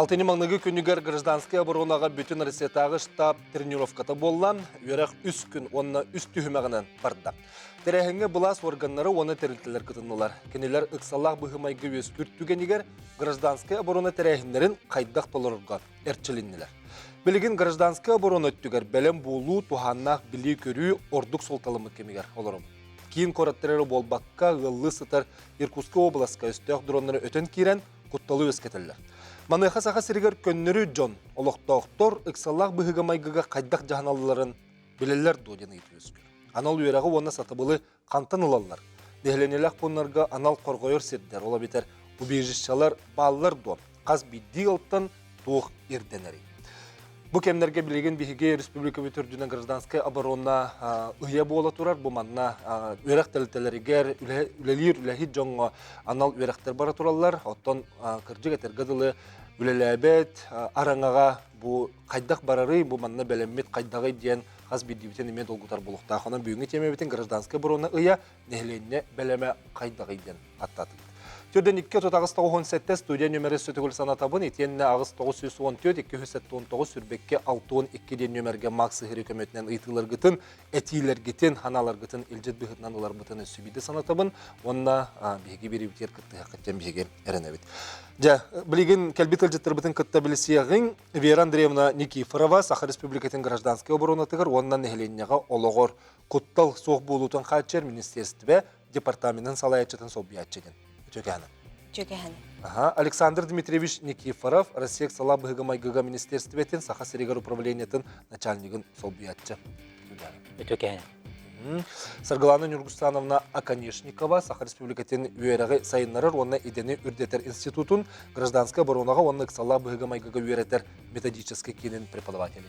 Алтынньы маҥнайгы күнүгэр гражданскай оборонаҕа бүтүн Россиятааҕы штаб тренировката буолла. Үөрэх үс күн уонна үс түһүмэҕинэн барда. Тэрээһиҥҥэ былаас уорганнара уонна тэрилтэлэр кытыннылар. Кинилэр ыксалаах быһыы-майгы үөскүүр түгэнигэр гражданскай оборона тэрээһиннэрин хайдах толорорго эрчилиннилэр. Билигин гражданскай оборона өттүгэр бэлэм буолуу, туһааннаах билии-көрүү ордук суолталаммыт кэмигэр олоробут. Киин куораттар эрэ буолбакка, ыаллыы сытар Иркутскай уобаласка өстөөх дроннары өтөн киирэн, кутталы үөскэтэллэр. Маныаха Саха сиригэр көннөрү дьон, олохтоохтор ыксаллаах быһыыга-майгыга хайдах дьаһаналларын билэллэр дуо диэн ыйытыы үөскүүр. Анал үөрэҕи уонна сатабылы хантан ылаллар? Нэһилиэнньэлээх пууннарга анал хорҕойор сирдэр, ол эбэтэр убежищалар бааллар дуо? Хас биирдии ыалтан туох ирдэнэрий? Бу кэмнэргэ билигин биһиги республикабыт үрдүнэн гражданскай оборона ыйа буола турар. Бу манна үөрэх тэрилтэлэригэр үлэлиир үлэһит дьоҥҥо анал үөрэхтэр бара тураллар. Оттон кырдьык этэргэ дылы үлэлээбэт араҥаҕа бу хайдах барарый, бу манна бэлэммит хайдаҕый диэн хас биирдиибитин эмиэ долгутар буолуохтаах. Онон бүгүҥҥү тиэмэбитин гражданскай оборона ыйа нэһилиэнньэ бэлэмэ хайдаҕый диэн аттаатыбыт. Төрдөн 238 97 студия нөмөрө сөтөгүл санатабын итиэннэ 8 914 279 сүрбэккэ 62 диэн нөмөргө Макс Ыһыры көмөтүнэн ыйытыыларгытын, этиилэргитин, ханааларгытын илдьит быһыытынан ыларбытын өссө биирдэ санатабын уонна биһиги бириибитигэр кыттыһаххыт диэн биһиги эрэнэбит. Дьэ, билигин кэлбит ыалдьыттарбытын кытта билсиэҕиҥ. Вера Андреевна Никифорова Саха Республикатын гражданскай оборонатыгар уонна нэһилиэнньэҕэ олоҕор куттал суох буолуутун хааччыйар министиэристибэ департаменын салайааччытын солбуйааччы диэн. Үтүөкэһэн. Үтүөкэһэн. Аха, Александр Дмитриевич Никифоров, Россия сала быһыгы-майгыга министерствотын Саха сиригэр управлениетын начальнигын солбуйааччы. Үтүөкэһэн. Саргылана Нюргустановна Оконешникова, Саха Республикатын үөрэҕи сайыннарар уонна идэни үрдэтэр институтун гражданскай оборонаҕа уонна ыксаллаах быһыыга-майгыга үөрэтэр методическай киинин преподавателэ.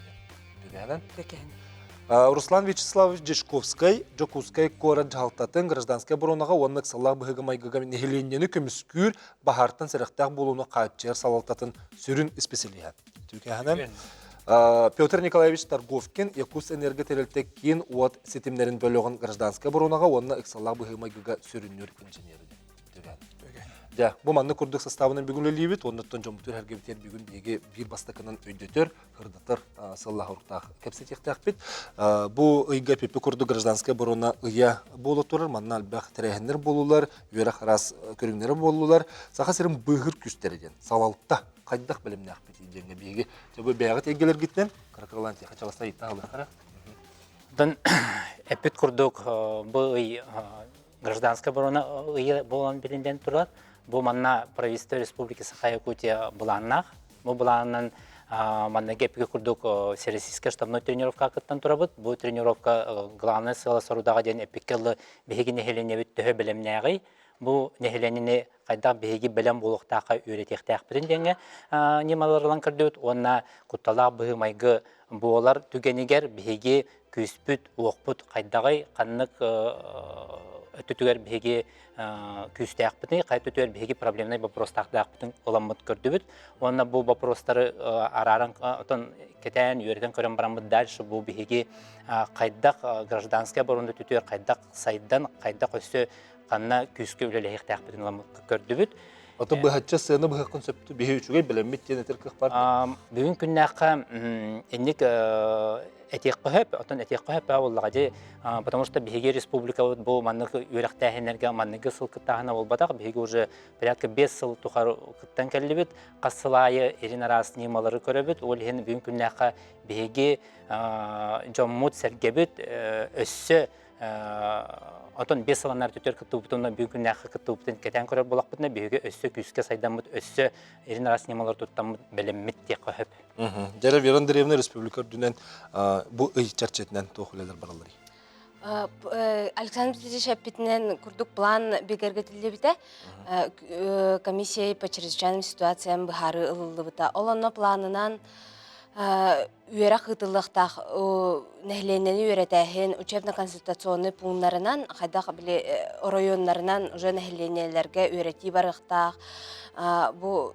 Үтүөкэһэн. Үтүөкэһэн. Руслан Вячеславович Дьячковскай Дьокуускай куорат дьаһалтатын гражданскай оборонаҕа уонна ыксаллаах быһыыга-майгыга нэһилиэнньэни көмүскүүр баһаартан сэрэхтээх буолууну хааччыйар салалтатын сүрүн исписэлииһэ. Түкэһэнэн Петр Николаевич Торговкин Якутск-Энерго тэрилтэ киин уот ситимнэрин бөлөҕүн гражданскай оборонаҕа уонна ыксаллаах быһыы-майгыга сүрүннүүр инженерин. Дьэ, бу маннык курдук составынан бүгүн үлэлиибит, оннуттан дьоммутугар эргибитигэр бүгүн биһиги биир бастакынан өйдөтөр, ырдатар сыллаах уруктаах кэпсэтиэхтээхпит. Бу ыйга пипи курдук гражданскай оборона ыйа буола турар. Манна элбэх тэрээһиннэр буолулар, үөрэх араас көрүҥнэрэ буоллулар. Саха сирин быыһыыр күүстэрэ диэн салалта хайдах бэлэмнээхпит диэҥҥэ биһиги бу бэйэҕит эйгэлэргитинэн кыракылаан тиэхэ чаласта ыйытаалыхара. Оттон эппит курдук бу ый гражданскай оборона ыйа буолан билиннэн турар. Бу манна правительство Республики Саха-Якутия былааннаах. Бу былаанынан манна эппикэ курдук Всероссийская штабной тренировка кыттан турабыт. Бу тренировка главное сыала сорудаҕа диэн эппиккэ ылы биһиги нэһилиэнньэбит төһө бэлэмнээҕий, бу нэһилиэнньэни хайдах биһиги бэлэм буолуохтаахха үөрэтиэхтээхпитин диэҥҥэ ньымаларынан көрдүбүт уонна кутталаах быһыы-майгы буолар түгэнигэр биһиги күүспүт, уохпут хайдаҕый, ханнык өттүтүгэр биһиги күүстээхпитий, хайа өттүтүгэр биһиги проблемнай боппуруостаахтаахпытын ыламмыт көрдүбүт. Уонна бу боппуруостары арааран отон кэтээн, үөрэтэн көрөн бараммыт дальше бу биһиги хайдах гражданскай оборона өттүтүгэр хайдах сайдан, хайдах өссө ханна күүскэ үлэлэһиэхтээхпитин ыламмыт көрдүбүт. Ото быһачча сыана быһыаххын сөптүү биһи үчүгэй бэлэммит диэн этэр кыах бар. Бүгүн күннээххэ инник этиэххэ сөп, оттон этиэххэ сөп буоллаҕа дии, потому что биһиги республикабыт бу маннык үөрэхтээһиннэргэ манныгы сыл кыттааһына буолбатах, биһиги уже порядка 5 сыл тухары кыттан кэллибит, хас сыл аайы ирин араас ньымалары көрөбүт, ол иһин бүгүн күннээххэ биһиги дьоммут, сэргэбит өссө Отон 5 сыланнар төтөр кыттыбытын бүгүн күннээххэ кыттыбытын кэтээн көрөр буолахпытына биһиги өссө күүскэ сайдаммыт, өссө ирин араас ньымалар туттаммыт бэлэммит диэххэ сөп. Дьэрэ Вера Андреевна республика үрдүнэн бу ый чэрчитинэн туох үлэлэр баралларый? Александр Дмитриевич эппитинэн курдук план бигэргэтиллибитэ. Комиссия по чрезвычайным ситуациям быһаарыы ылыллыбыта. Ол онно планынан үөрэх ыытыллыахтаах нэһилиэнньэни үөрэтээһин учебно-консультационный пунктарынан хайдах били оройуоннарынан уже нэһилиэнньэлэргэ үөрэтии барыахтаах бу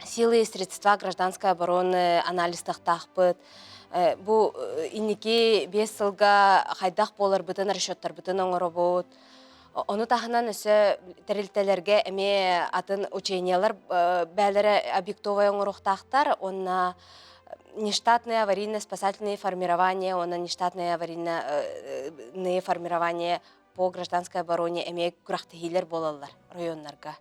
силы и средства гражданской обороны анализтахтаахпыт бу инники 5 сылга хайдах буоларбытын расчеттарбытын оҥоробут. Ону таһынан өссө тэрилтэлэргэ эмиэ атын учениялар бээлэрэ объектовай оҥоруохтаахтар уонна нештатные аварийно-спасательные формирования уонна нештатные аварийные формирования по гражданской обороне эмиэ күрэхтэһиилэр буолаллар районнарга.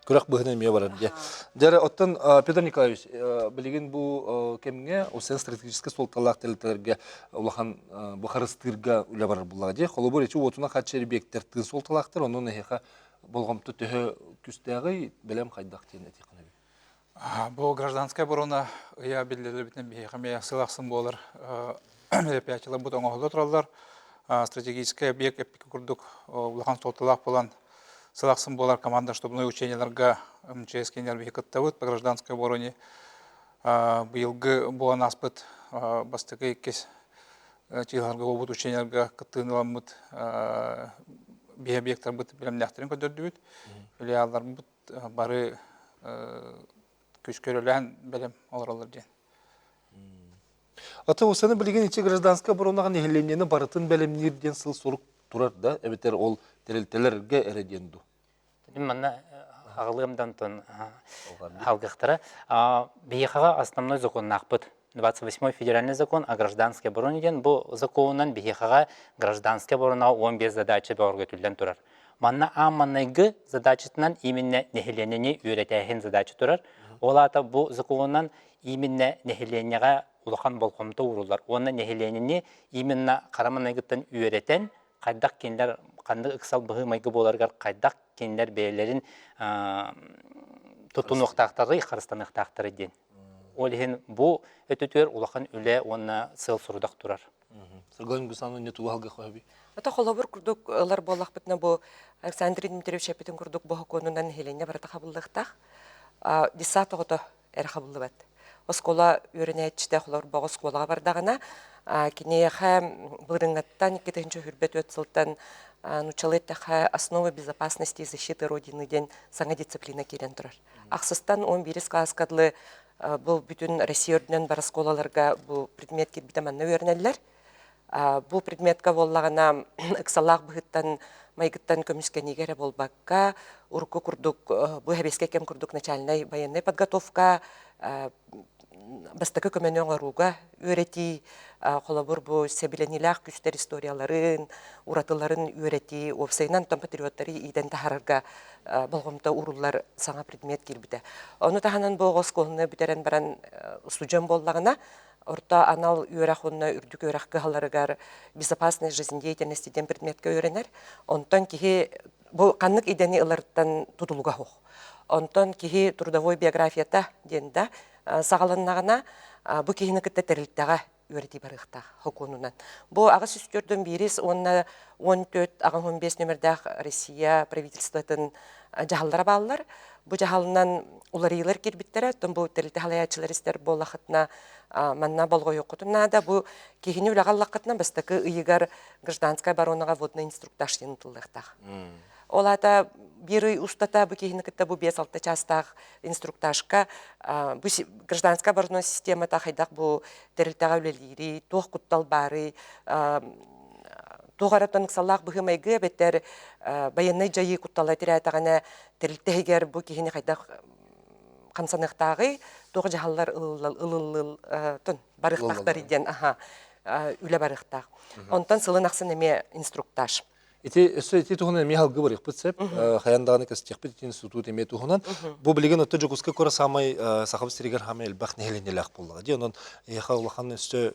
Күрэх быһын эмиэ барар дьэ. Дьэ, оттон Петр Николаевич, билигин бу кэмҥэ УСН стратегическай суолталаах тэрилтэлэргэ улахан бу харыстыырга үлэ барар буллаҕа дии. Холобур, ичи уотуна хаччы эрбиэктэр тыын суолталаахтар, онон эһиэхэ болҕомто төһө күстээҕий, бэлэм хайдах диэн этиэххин эбит. Бу гражданская оборона ыйа биллэрбитинэн биһиэхэ эмиэ сыл ахсын буолар мероприятиеларбыт оҥоһулла тураллар. Стратегическай объект эппикки курдук улахан суолталаах буолан сыл ахсын буолар команда штабной учениеларга МЧС кинилэр биһи кыттабыт по гражданской обороне. Быйылгы буолан ааспыт бастакы иккис чыыларга буолбут учениеларга кыттыыны ыламмыт биһи объектарбыт бэлэмнээхтэрин көрдөрдүбүт. Филиалларбыт бары күүскэ үлэлээн бэлэм олороллор диэн. Ата усаны билигин ичи гражданская оборонаҕа нэһилиэнньэни барытын бэлэмниир диэн сыл сурук турар да, эбэтэр ол тэрилтэлэргэ эрэ диэн дуу? Манна аҕылыам да онтон алгыхтара. Биһиэхэҕэ основной законнаахпыт. 28 федеральный закон о гражданской обороне диэн бу законунан биһиэхэҕэ гражданскай оборонаҕа 15 задача бөҕөргөтүллэн турар. Манна аан маҥнайгы задачатынан именно нэһилиэнньэни үөрэтээһин задача турар. Ол аата бу законунан именно нэһилиэнньэҕэ улахан болҕомто ууруллар уонна нэһилиэнньэни именно хара маҥнайгыттан үөрэтэн хайдах кинилэр ханнык ыксал быһыы-майгы буоларыгар хайдах кинилэр бэйэлэрин туттунуохтаахтарый, харыстаныахтаахтарый диэн. Ол иһин бу өттүтүгэр улахан үлэ уонна сыал-сорудах турар. Сыргылан Гусановна не тугу алгы хоһоби? Ата холобур курдук ылар буоллахпытына бу Александр Дмитриевич эппитин курдук боһокуонунан нэһилиэнньэ барыта хабыллыахтаах. Десант оҕото эрэ хабыллыбат. Оскуола үөрэнээччитэ холорбоҕо оскуолаҕа бардаҕына киниэхэ былырыҥҥаттан 2024 сылтан нууччалыы эттэххэ «Основы безопасности и защиты Родины» диэн саҥа дисциплина киирэн турар. Ахсыстан 11 кылааска дылы Бу бүтүн Россия үрдүнэн бар оскуолаларга бу предмет киирбитэ манна үөрэнэллэр. Бу предметка буоллаҕына ыксалаах быһыттан майгыттан көмүскэниигэ эрэ буолбакка, урукку курдук бу сэбиэскэй кэм курдук начальнай военная подготовка бастакы көмөнү оҥорууга үөрэтии, холобур бу сэбилэниилээх күүстэр историяларын, уратыларын үөрэтии, уопсайынан оттон патриоттары иитэн таһаарарга болҕомто ууруллар саҥа предмет киирбитэ. Ону таһынан бу оҕо оскуоланы бүтэрэн баран устудьуон буоллаҕына, орто анал үөрэх уонна үрдүк үөрэх кыһаларыгар безопасной жизнедеятельности диэн предметкэ үөрэнэр. Онтон киһи бу ханнык идэни ыларыттан тутулуга суох. Онтон киһи трудовой биографията диэн да саҕаланнаҕына, бу киһини кытта тэрилтэҕэ үөрэтии барыахтаах сокуонунан. Бу 804 биирис уонна 14 85 нөмердээх Россия правительствотын дьаһаллара бааллар. Бу дьаһалынан уларыйыылар киирбиттэрэ, оттон бу тэрилтэ салайааччылар истэр буоллахытына манна болҕойуоххутун наада. Бу киһини үлэҕэ ыллаххытына бастакы ыйыгар гражданскай оборонаҕа водный инструктаж диэн ыытыллыахтаах. Ол аата биир ый устата бу киһини кытта бу 5-6 чаастаах инструктажка бу гражданскай оборонной системата хайдах бу тэрилтэҕэ үлэлиирий, туох куттал баарый, туох эрэ ыксаллаах быһыы-майгы эбэтэр байыаннай дьайыы куттала тирээтэҕинэ тэрилтэ иһигэр бу киһини хайдах хамсаныахтааҕый, туох дьаһаллар ылыллыл барыахтаахтар диэн аха үлэ барыахтаах. Онтон сылын ахсын эмиэ инструктаж. Ити өссө ити туһунан эмиэ халгы барыахпыт сөп. Хайан даҕаны кэстиэхпит ити институт эмиэ туһунан. Бу билигин отто Дьокуускай куорат саамай Сахабыт сиригэр хаамай элбэх нэһилиэнньэлээх буоллаҕа дии. Онон эһиэхэ улахан өссө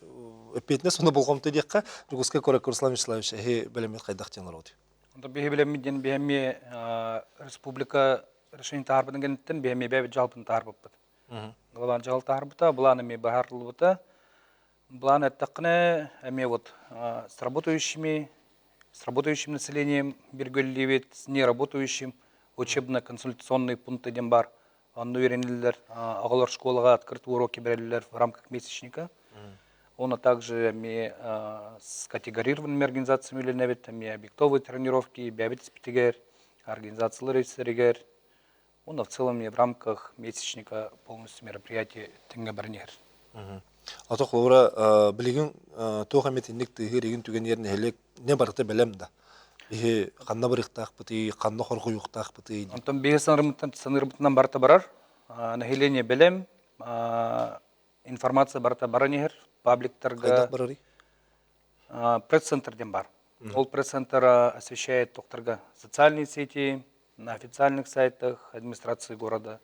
эппиэтинэс уонна болҕомто диэххэ Дьокуускай куоракка Руслан Вячеславович эһи бэлэммит хайдах диэн олоробут? Онто биһи билэммит диэн биһи эмиэ республика решение таһаарбытын кэнниттэн биһи эмиэ бэйэбит дьаһалбытын таһаарбыппыт. Глава дьаһал таһаарбыта, былаан эмиэ быһаарыллыбыта. Былаан эттэххинэ, эмиэ вот с работающими, с работающим населением биргөллүүбүт, с неработающим учебно-консультационные пункты диэн баар. Онно үөрэниллэр, оҕолор школаҕа открытые уроки берэллэр в рамках месячника. Оны также эмиэ с категорированными организациями үлэлэнэбит, эмиэ объектовые тренировки, бэйэбит испитигэр, организациялар истэригэр, Уонна в целом в рамках месячника полностью мероприятие тэҥҥэ баран иһэр. Ото холобура билигин туох эмит инник тыыһыыр игин түгэнигэр нэһилиэк не барыта бэлэм да. Биһи ханна барыахтаахпытый, ханна хоргуйуохтаахпытый? Онтон биһи саныырбытынан барыта барар. Население бэлэм, информация барыта баран иһэр. Пабликтарга Хайдах барарый? Пресс-центр диэн бар. Ол пресс-центр освещает тохторга социальные сети, на официальных сайтах администрации города,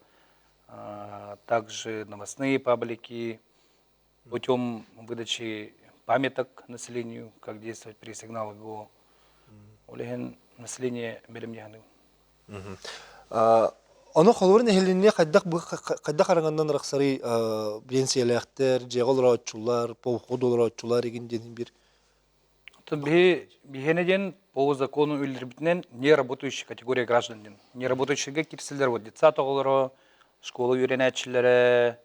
также новостные паблики, путем выдачи памяток населению, как действовать при сигналах ГО. Ол иһин население бэлэмнэһэни. Ону холобур нэһилиэнньэ хайдах хайдах араҥаннан арахсарый биэнсийэлээхтэр, дьиэҕэ олорооччулар, поход олорооччулар игин диэн бир Биһиэнэ диэн по закону үллэрбитинэн неработающий категория граждан диэн. Неработающийга кирсэллэр вот детсад оҕолоро, школа үөрэнээччилэрэ,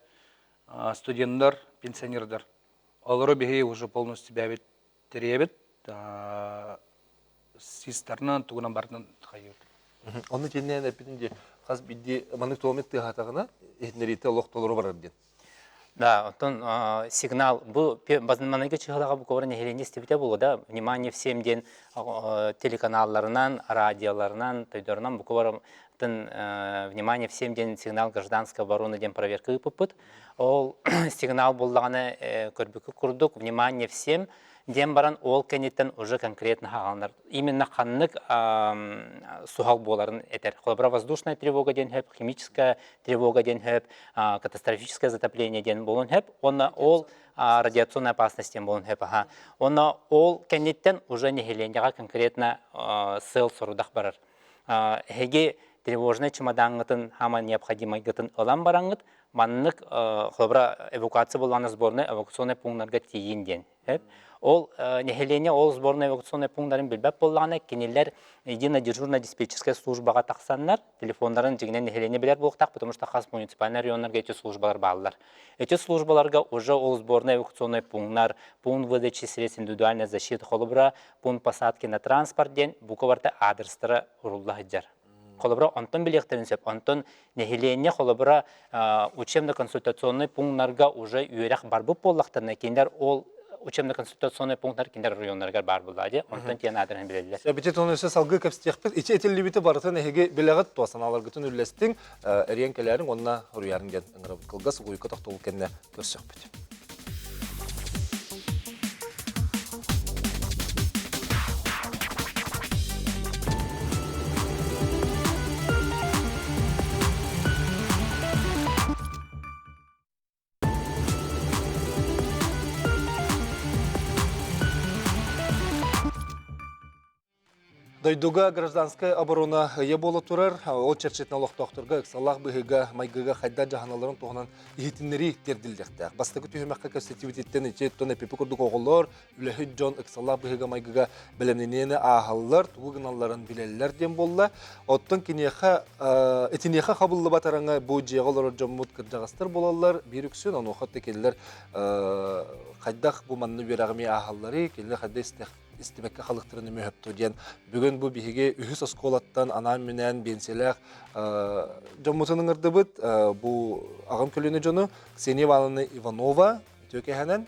студеннар, пенсионердар. Олору биһи уже полностью бэйэбит тэрийэбит. Систарынан тугунан барытынан хайыыбыт. Онно тиэннээн эппитин дии хас биирдии маннык туомит тыаһаатаҕына иһитиннэриитэ олох толору барар диэн. Да, оттон сигнал бу маныгы чыһылаҕа бу кобра нэһилиэнньэ истибитэ буолуо да внимание всем диэн телеканалларынан, радиоларынан, тойдорунан бу кобра внимание всем диэн сигнал гражданской обороны диэн проверка ыыппыппыт. Ол сигнал буллаҕына көрбүккэ курдук внимание всем диэн баран ол кэнниттэн уже конкретно хааланар. Именно ханнык суһал буоларын этэр. Холобура воздушная тревога диэн хөп, химическая тревога диэн хөп, катастрофическое затопление диэн буолун хөп. Онно ол радиационная опасность диэн буолун хөп. Онно ол кэнниттэн уже нэһилиэнньэҕэ конкретно сыал сорудах барар. Эһиги тревожный чемодаҥҥытын хаама необходимайгытын ылан бараҥҥыт маннык холобура эвакуация буоллаҕына сборнай эвакуационный пунктарга тиийин диэн. Ол нэһилиэнньэ ол сборнай эвакуационный пунктарын билбэт буоллаҕына кинилэр единая дежурная диспетчерская службаҕа тахсаннар телефоннарын дьиҥинэн нэһилиэнньэ билэр буолуохтаах, потому что хас муниципальный районнарга эти службалар бааллар. Эти службаларга уже ол сборный эвакуационный пунктар, пункт выдачи средств индивидуальной защиты холобура, пункт посадки на транспорт диэн бука барыта адрестара урулла сылдьар. Холобура, онтон билиэхтэрин сөп. Онтон нэһилиэнньэ холобура учебно-консультационный пунктарга уже үөрэх барбыт буоллахтарына, кинилэр ол учебно-консультационный пунктар кинилэр районнарыгар баар буоллаа дии. Онтон тиэн аадырын билэллэр. Эбити тону өссө салгыы кэпсиэхпит. Ити этиллибити барытын эһиги билэҕит туо санааларгытын үллэстиҥ, эриэн кэлээриҥ уонна хоруйаарыҥ диэн ыҥырабыт. Кылгас угуйка тохтобул кэннэ көрсөхпүт. Дойдуга гражданскай оборона ыйа буола турар. Ол чэрчитинэн олохтоохторго ыксаллаах быһыыга, майгыга хайдах дьаһаналарын туһунан иһитиннэрии тиэрдиллиэхтээх. Бастакы түһүмэххэ кэпсэтиибититтэн ити эпипи курдук оҕолор, үлэһит дьон ыксаллаах быһыыга-майгыга бэлэмнэниини ааһаллар, тугу гыналларын билэллэр диэн буолла. Оттон киниэхэ итиниэхэ хабыллыбат араҥа бу дьиэҕэ олорор дьоммут кырдьаҕастар буолаллар. Биир үксүн онуоха кинилэр хайдах бу манна үөрэҕи ааһалларый, кинилэр хайдах истибэккэ халыктарын өмөһөптө диэн бүгүн бу биһиги үһүс оскуолаттан анаан-минээн биэнсийэлээх дьоммутун ыҥырдыбыт. Бу аҕам көлүөнэ дьону Ксения Ивановна Иванова үтүө кэһэнэн,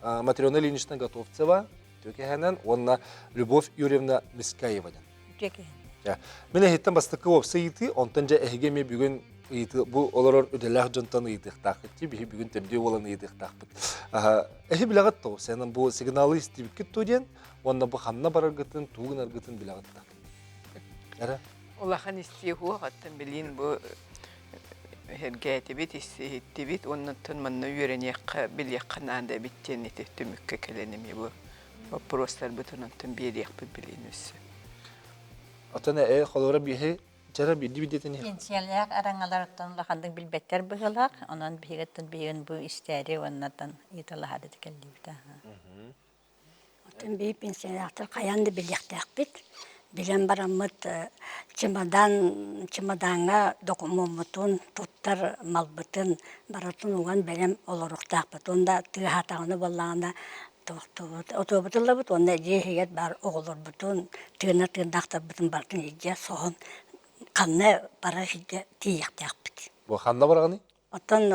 Матрена Ильинична Готовцева үтүө кэһэнэн уонна Любовь Юрьевна Мискаева диэн. Үтүө кэһэн. Мин эһиттэн бастакы уопсай ыйытыы, онтон дьэ эһиги эмиэ бүгүн ыйытыы бу олорор үлэлээх дьонтон ыйытыахтааххыт дии, биһи бүгүн төрдүө буолан ыйытыахтаахпыт. Эһи билэҕит тоҕо сен бу сигналы истибиккит дуо диэн уонна бу ханна бараргытын, тугу гынаргытын билэҕит да? Эрэ? Улахан истии суох, оттон билин бу эргээтибит, иһиттибит уоннаттан манна үөрэниэххэ, билиэххэ наада эбит диэн ити түмүккэ кэлэн эмиэ бу боппуруостарбытын онтон биэриэхпит билин өссө. Оттон э холобура биһи Чара биирдии бидиэтин иһин. Пенсиялаах араҥаларыттан улаханнык билбэттэр быһыылаах, онон биһигиттэн биһигин бу истээри уоннаттан ыйыталаһаары кэллибит. Оттон биһи пенсиялаахтар хайаан да билиэхтээхпит. Билэн бараммыт чемодан чемодаҥҥа докумуоммутун, туттар малбытын барытын уган бэлэм олоруохтаахпыт. Уонна тыаһаатаҕына буоллаҕына Туохтуубут, отуобут ыллабыт уонна дьиэ иһигэр баар оҕолорбутун, тыына тыыннаахтарбытын барытын илдьэ соһон ханна барар сиргэ тиийиэхтээхпит. Бу ханна бараҕыный? Оттон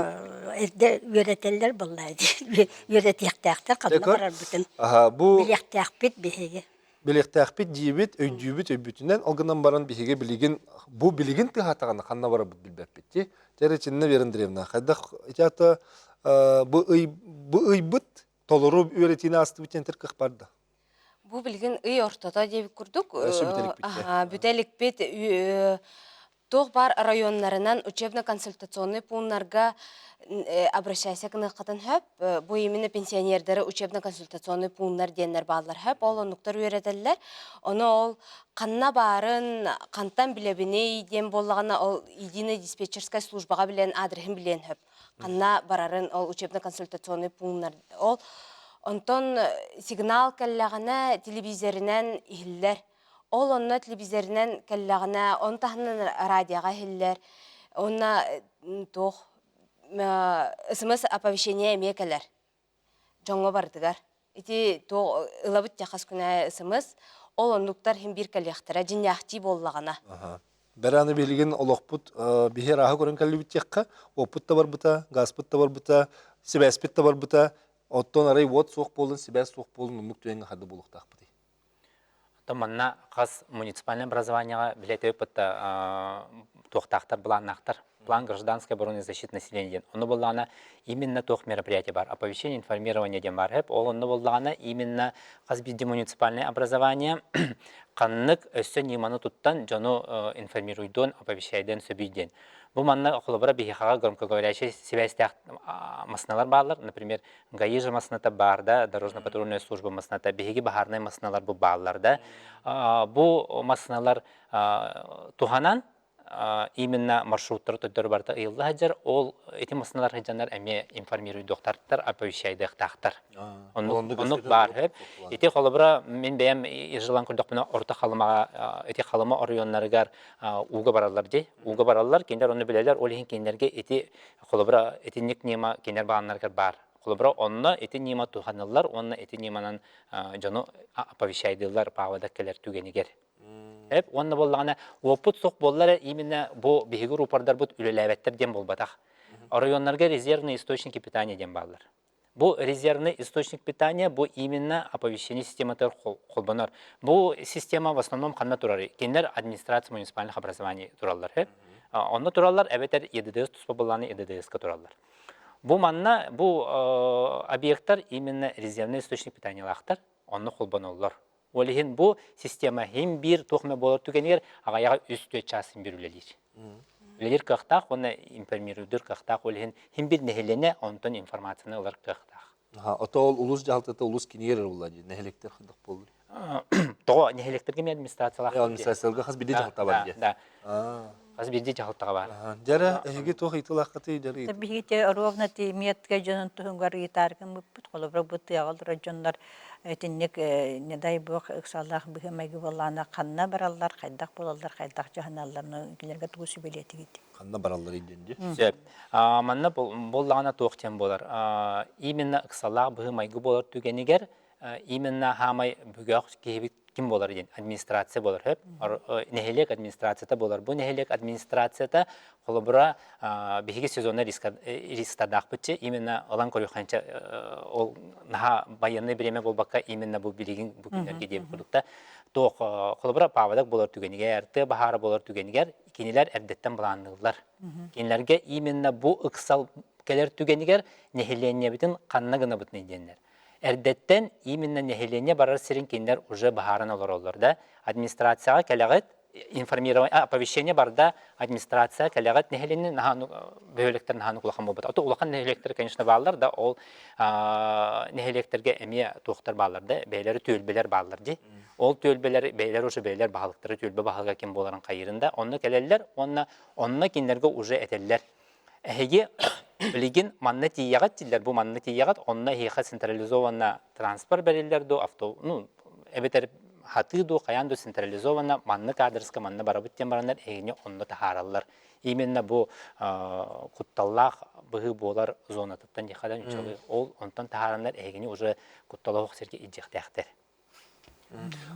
эрдэ үөрэтэллэр буоллаа дии. Үөрэтиэхтээхтэр ханна барарбытын бу билиэхтээхпит биһиги. Билиэхтээхпит диибит, өйдүүбүт өйбүтүнэн, ол гынан баран биһиги билигин бу билигин тыаһаатаҕына ханна барарбыт билбэппит дии. Дьэ итиннэ Вера Андреевна, хайдах ити ата бу ый бу ыйбыт толору үөрэтиини аастыбыт диэн кых барда. Бу билигин ый ортото диэбит курдук, Өссө бүтэ иликпит аһа, бүтэ иликпит туох баар районнарынан учебно-консультационный пуннарга обращайся гыныаххытын сөп. Бу именно пенсионердары учебно-консультационный пуннар диэннэр бааллар сөп. Ол оннуктар үөрэтэллэр. Ону ол ханна баарын, хантан билэбиний диэн буоллаҕына, ол единая диспетчерская службаҕа билэн адреһын билиэн сөп. Ханна барарын ол учебно-консультационный пуннар ол онтон сигнал кэллэҕинэ телевизоринэн иһиллэр. Ол онно телевизоринэн кэллэҕинэ, он таһынан радиоҕа иһиллэр. Уонна туох смс оповещение эмиэ кэлэр дьоҥҥо барытыгар. Ити туох ылабыт хас күн аайы смс, ол оннуктар иһин биир кэлиэхтэрэ, дьиҥнээхтии буоллаҕына. Бэрэ аны билигин олохпут биһи арааһы көрөн кэллибит диэххэ, уоппут да барбыта, газпыт да барбыта, сибээспит да барбыта, оттон арай уот суох буолун, сибээс суох буолун, оннук түгэҥҥэ ханна буолуохтаахпытый? Оттон манна хас муниципальное образованиеҕа билэ кытта туохтаахтар, былааннаахтар. План гражданской обороны и защиты населения диэн. Ону буоллаҕына именно туох мероприятие бар. Оповещение, информирование диэн бар. Ол онно буоллаҕына именно хас биирдии муниципальное образование ханнык өссө ньыманы туттан дьону информируйдуон, оповещайдыан сөбүй диэн. Бу манна холобура биһиэхэҕэ громкоговорящий сибээстээх массыыналар бааллар. Например, ГАИ же массыыната баар да, дорожно-патрульная служба массыыната, биһиги баһаарынай массыыналар бу бааллар да. Бу массыыналар туһанан именно маршруттары төттөрү барыта ыйылла сылдьар, ол ити массыыналар сылдьаннар эмиэ информируйдуохтаахтар, оповещайдыахтаахтар. Оннук баар сөп. Ити холобура мин бэйэм ижылан көрдөхпүнэ Орто Халымаҕа ити Халыма оройуоннарыгар ууга бараллар дии. Ууга бараллар, кинилэр ону билэллэр, ол иһин кинилэргэ ити Холобура, итинник ньыма кинилэр бааннарыгар баар. Холобура, онно ити ньыма туһаныллар уонна ити ньыманан дьону оповещайдыыллар паавада кэлэр түгэнигэр. Эп уонна буоллаҕына уоппут суох буолла эрэ именно бу биһиги рупордарбыт үлэлээбэттэр диэн буолбатах. Оройуоннарга резервные источники питания диэн бааллар. Бу резервный источник питания бу именно оповещение систематыгар холбонор. Бу система в основном ханна турарый? Кинилэр администрация муниципальных образований тураллар. Онно тураллар, эбэтэр ЕДДС туспа былааны ЕДДС-ка тураллар. Бу манна бу объекттар именно резервный источник питаниялаахтар, онно холбоноллор. Ол иһин бу система иһин биир туох эмэ буолар түгэнигэр аҕайаҕа үс-түөрт чаас син биир үлэлиир. Үлэлиир кыахтаах уонна информируйдуур кыахтаах, ол иһин иһин биир нэһилиэнньэ онтон информацияны ылар кыахтаах. Ото ол улус дьаһалтата улус кинигэр ылла дии, нэһилиэктэр хайдах буоллар? Тоҕо нэһилиэктэргэ эмиэ администрациялаах. Администрацияларга хас биирдии дьаһалта бар дии. Да. Хас биирдии дьаһалтаҕа баар. Дьэрэ, эһиги туох ыйытыылааххытый дьэрэ? Биһиги ровно ти метка дьонун туһугар ыйытаар гыммыппыт. Холобура бу тыаҕа олорор дьоннор итинник не дай бог ыксаллаах быһыы-майгы буоллаҕына ханна бараллар, хайдах буолаллар, хайдах дьаһаналлар, кинилэргэ тугу сүбэлиэтигит? Ханна бараллар диэн дии. Сөп. Манна буоллаҕына туох диэн буолар. Именно ыксаллаах быһыы-майгы буолар түгэнигэр именно хаамай бөгөх киһибит ким буолар диэн администрация буолар сөп. Нэһилиэк администрацията буолар. Бу нэһилиэк администрацията холобура биһиги сезоннай рискадаахпытчы именно ылан көрүөххэнчэ ол наһаа байыаннай бириэмэ буолбакка именно бу билигин бу күннэргэ диэбит курдукта туох холобура паводок буолар түгэнигэр тыа баһаара буолар түгэнигэр кинилэр эрдэттэн былаанныыллар кинилэргэ именно бу ыксал кэлэр түгэнигэр нэһилиэнньэбитин ханна гынабытный диэннэр эрдэттэн именно нэһилиэнньэ барар сирин кинилэр уже баһааран олороллор да администрацияҕа кэлэҕит информирование оповещение барда администрация кэлэҕит нэһилиэнньэ наһаа бөһүөлэктэр наһаа улахан буолбат ото улахан нэһилиэктэр конечно бааллар да ол нэһилиэктэргэ эмиэ туохтар бааллар да бэйэлэри түөлбэлэр бааллар дии ол түөлбэлэр бэйэлэр уже бэйэлэр баһылыктары түөлбэ баһылыга ким буоларын хайырын да онно кэлэллэр уонна онно кинилэргэ уже этэллэр эһиги билигин манна тиийэҕит дииллэр бу манна тиийэҕит онно эһиэхэ централизованно транспорт бэриллэр дуу авто ну эбэтэр хатыы дуу хайаан дуу централизованно маннык аадырыска манна барабыт диэн бараннар эһигини онно таһаараллар именно бу кутталлаах быһыы буолар зонатыттан диэххэ да ол онтон таһаараннар эһигини уже куттала суох сиргэ илдьиэхтээхтэр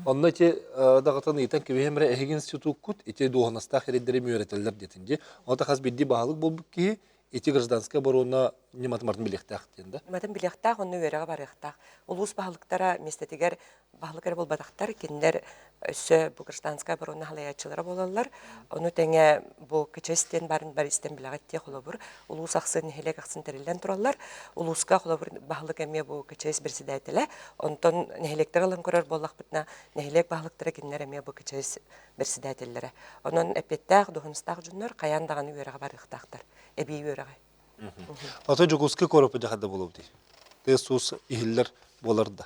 Онно ити даҕатан ыйытан кэбиһэм эрэ эһиги институккут ити дуоһунастаах эрэйдэри үөрэтэллэр диэтин дии. Ол хас биирдии баһылык буолбут киһи ити гражданскай оборона ньыматын барын билиэхтээх диэн да. Ньыматын билиэхтээх, онно үөрэҕэ барыахтаах. Улуус баһылыктара миэстэтигэр баһылык эрэ буолбатахтар, кинилэр өссө бу гражданскай оборона салайааччылара буолаллар. Ону тэҥэ бу КЧС диэн баарын бары истэн билэҕит дии холобур. Улуус ахсын, нэһилиэк ахсын тэриллэн тураллар. Улууска холобур баһылык эмиэ бу КЧС председателэ. Онтон нэһилиэктэр ылан көрөр буоллахпытына, нэһилиэк баһылыктара кинилэр эмиэ бу КЧС председателлэрэ. Онон эппиэттээх, дуоһунастаах дьоннор хайаан даҕаны үөрэҕэ барыахтаахтар, эбии үөрэҕи. Ото Дьокуускай куораппыт дьахарда буолуо дии. Тыас-уус иһиллэр буолар да.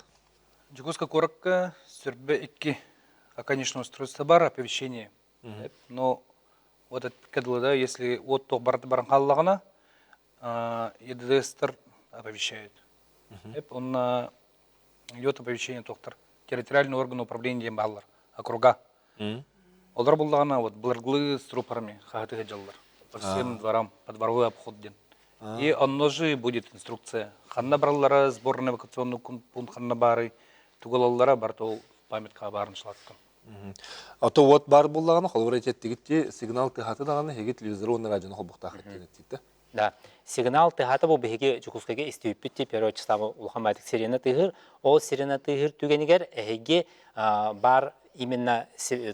Дьокуускай куоракка сөрбө икки оконечное устройство бар, оповещение. Но вот это дылы да, если от туох барыта баран хааллаҕына, ЕДДС-тар оповещают. Онно идет оповещение туохтар территориальный орган управления диэн бааллар, округа. Олор буллаҕына вот былыргылыы с трупорами хаһыты сылдьаллар. По всем дворам, по дворовой обход диэн. И онно же будет инструкция. Ханна бараллара сборный эвакуационный пункт ханна баарый, тугу ылаллара барыта ол памятка баарын шалаттым. А то вот баар буллаҕына, холобура этиэттигит сигнал тыһаты даҕаны эһиги телевизору уонна радиону холбуохтаах эттиэн Да. Сигнал тыһаата бу биһиги Дьокуускайга истибиппит тип первочислава улахан баайтык сирена тыһыр. Ол сирена тыһыр түгэнигэр эһиги бар именно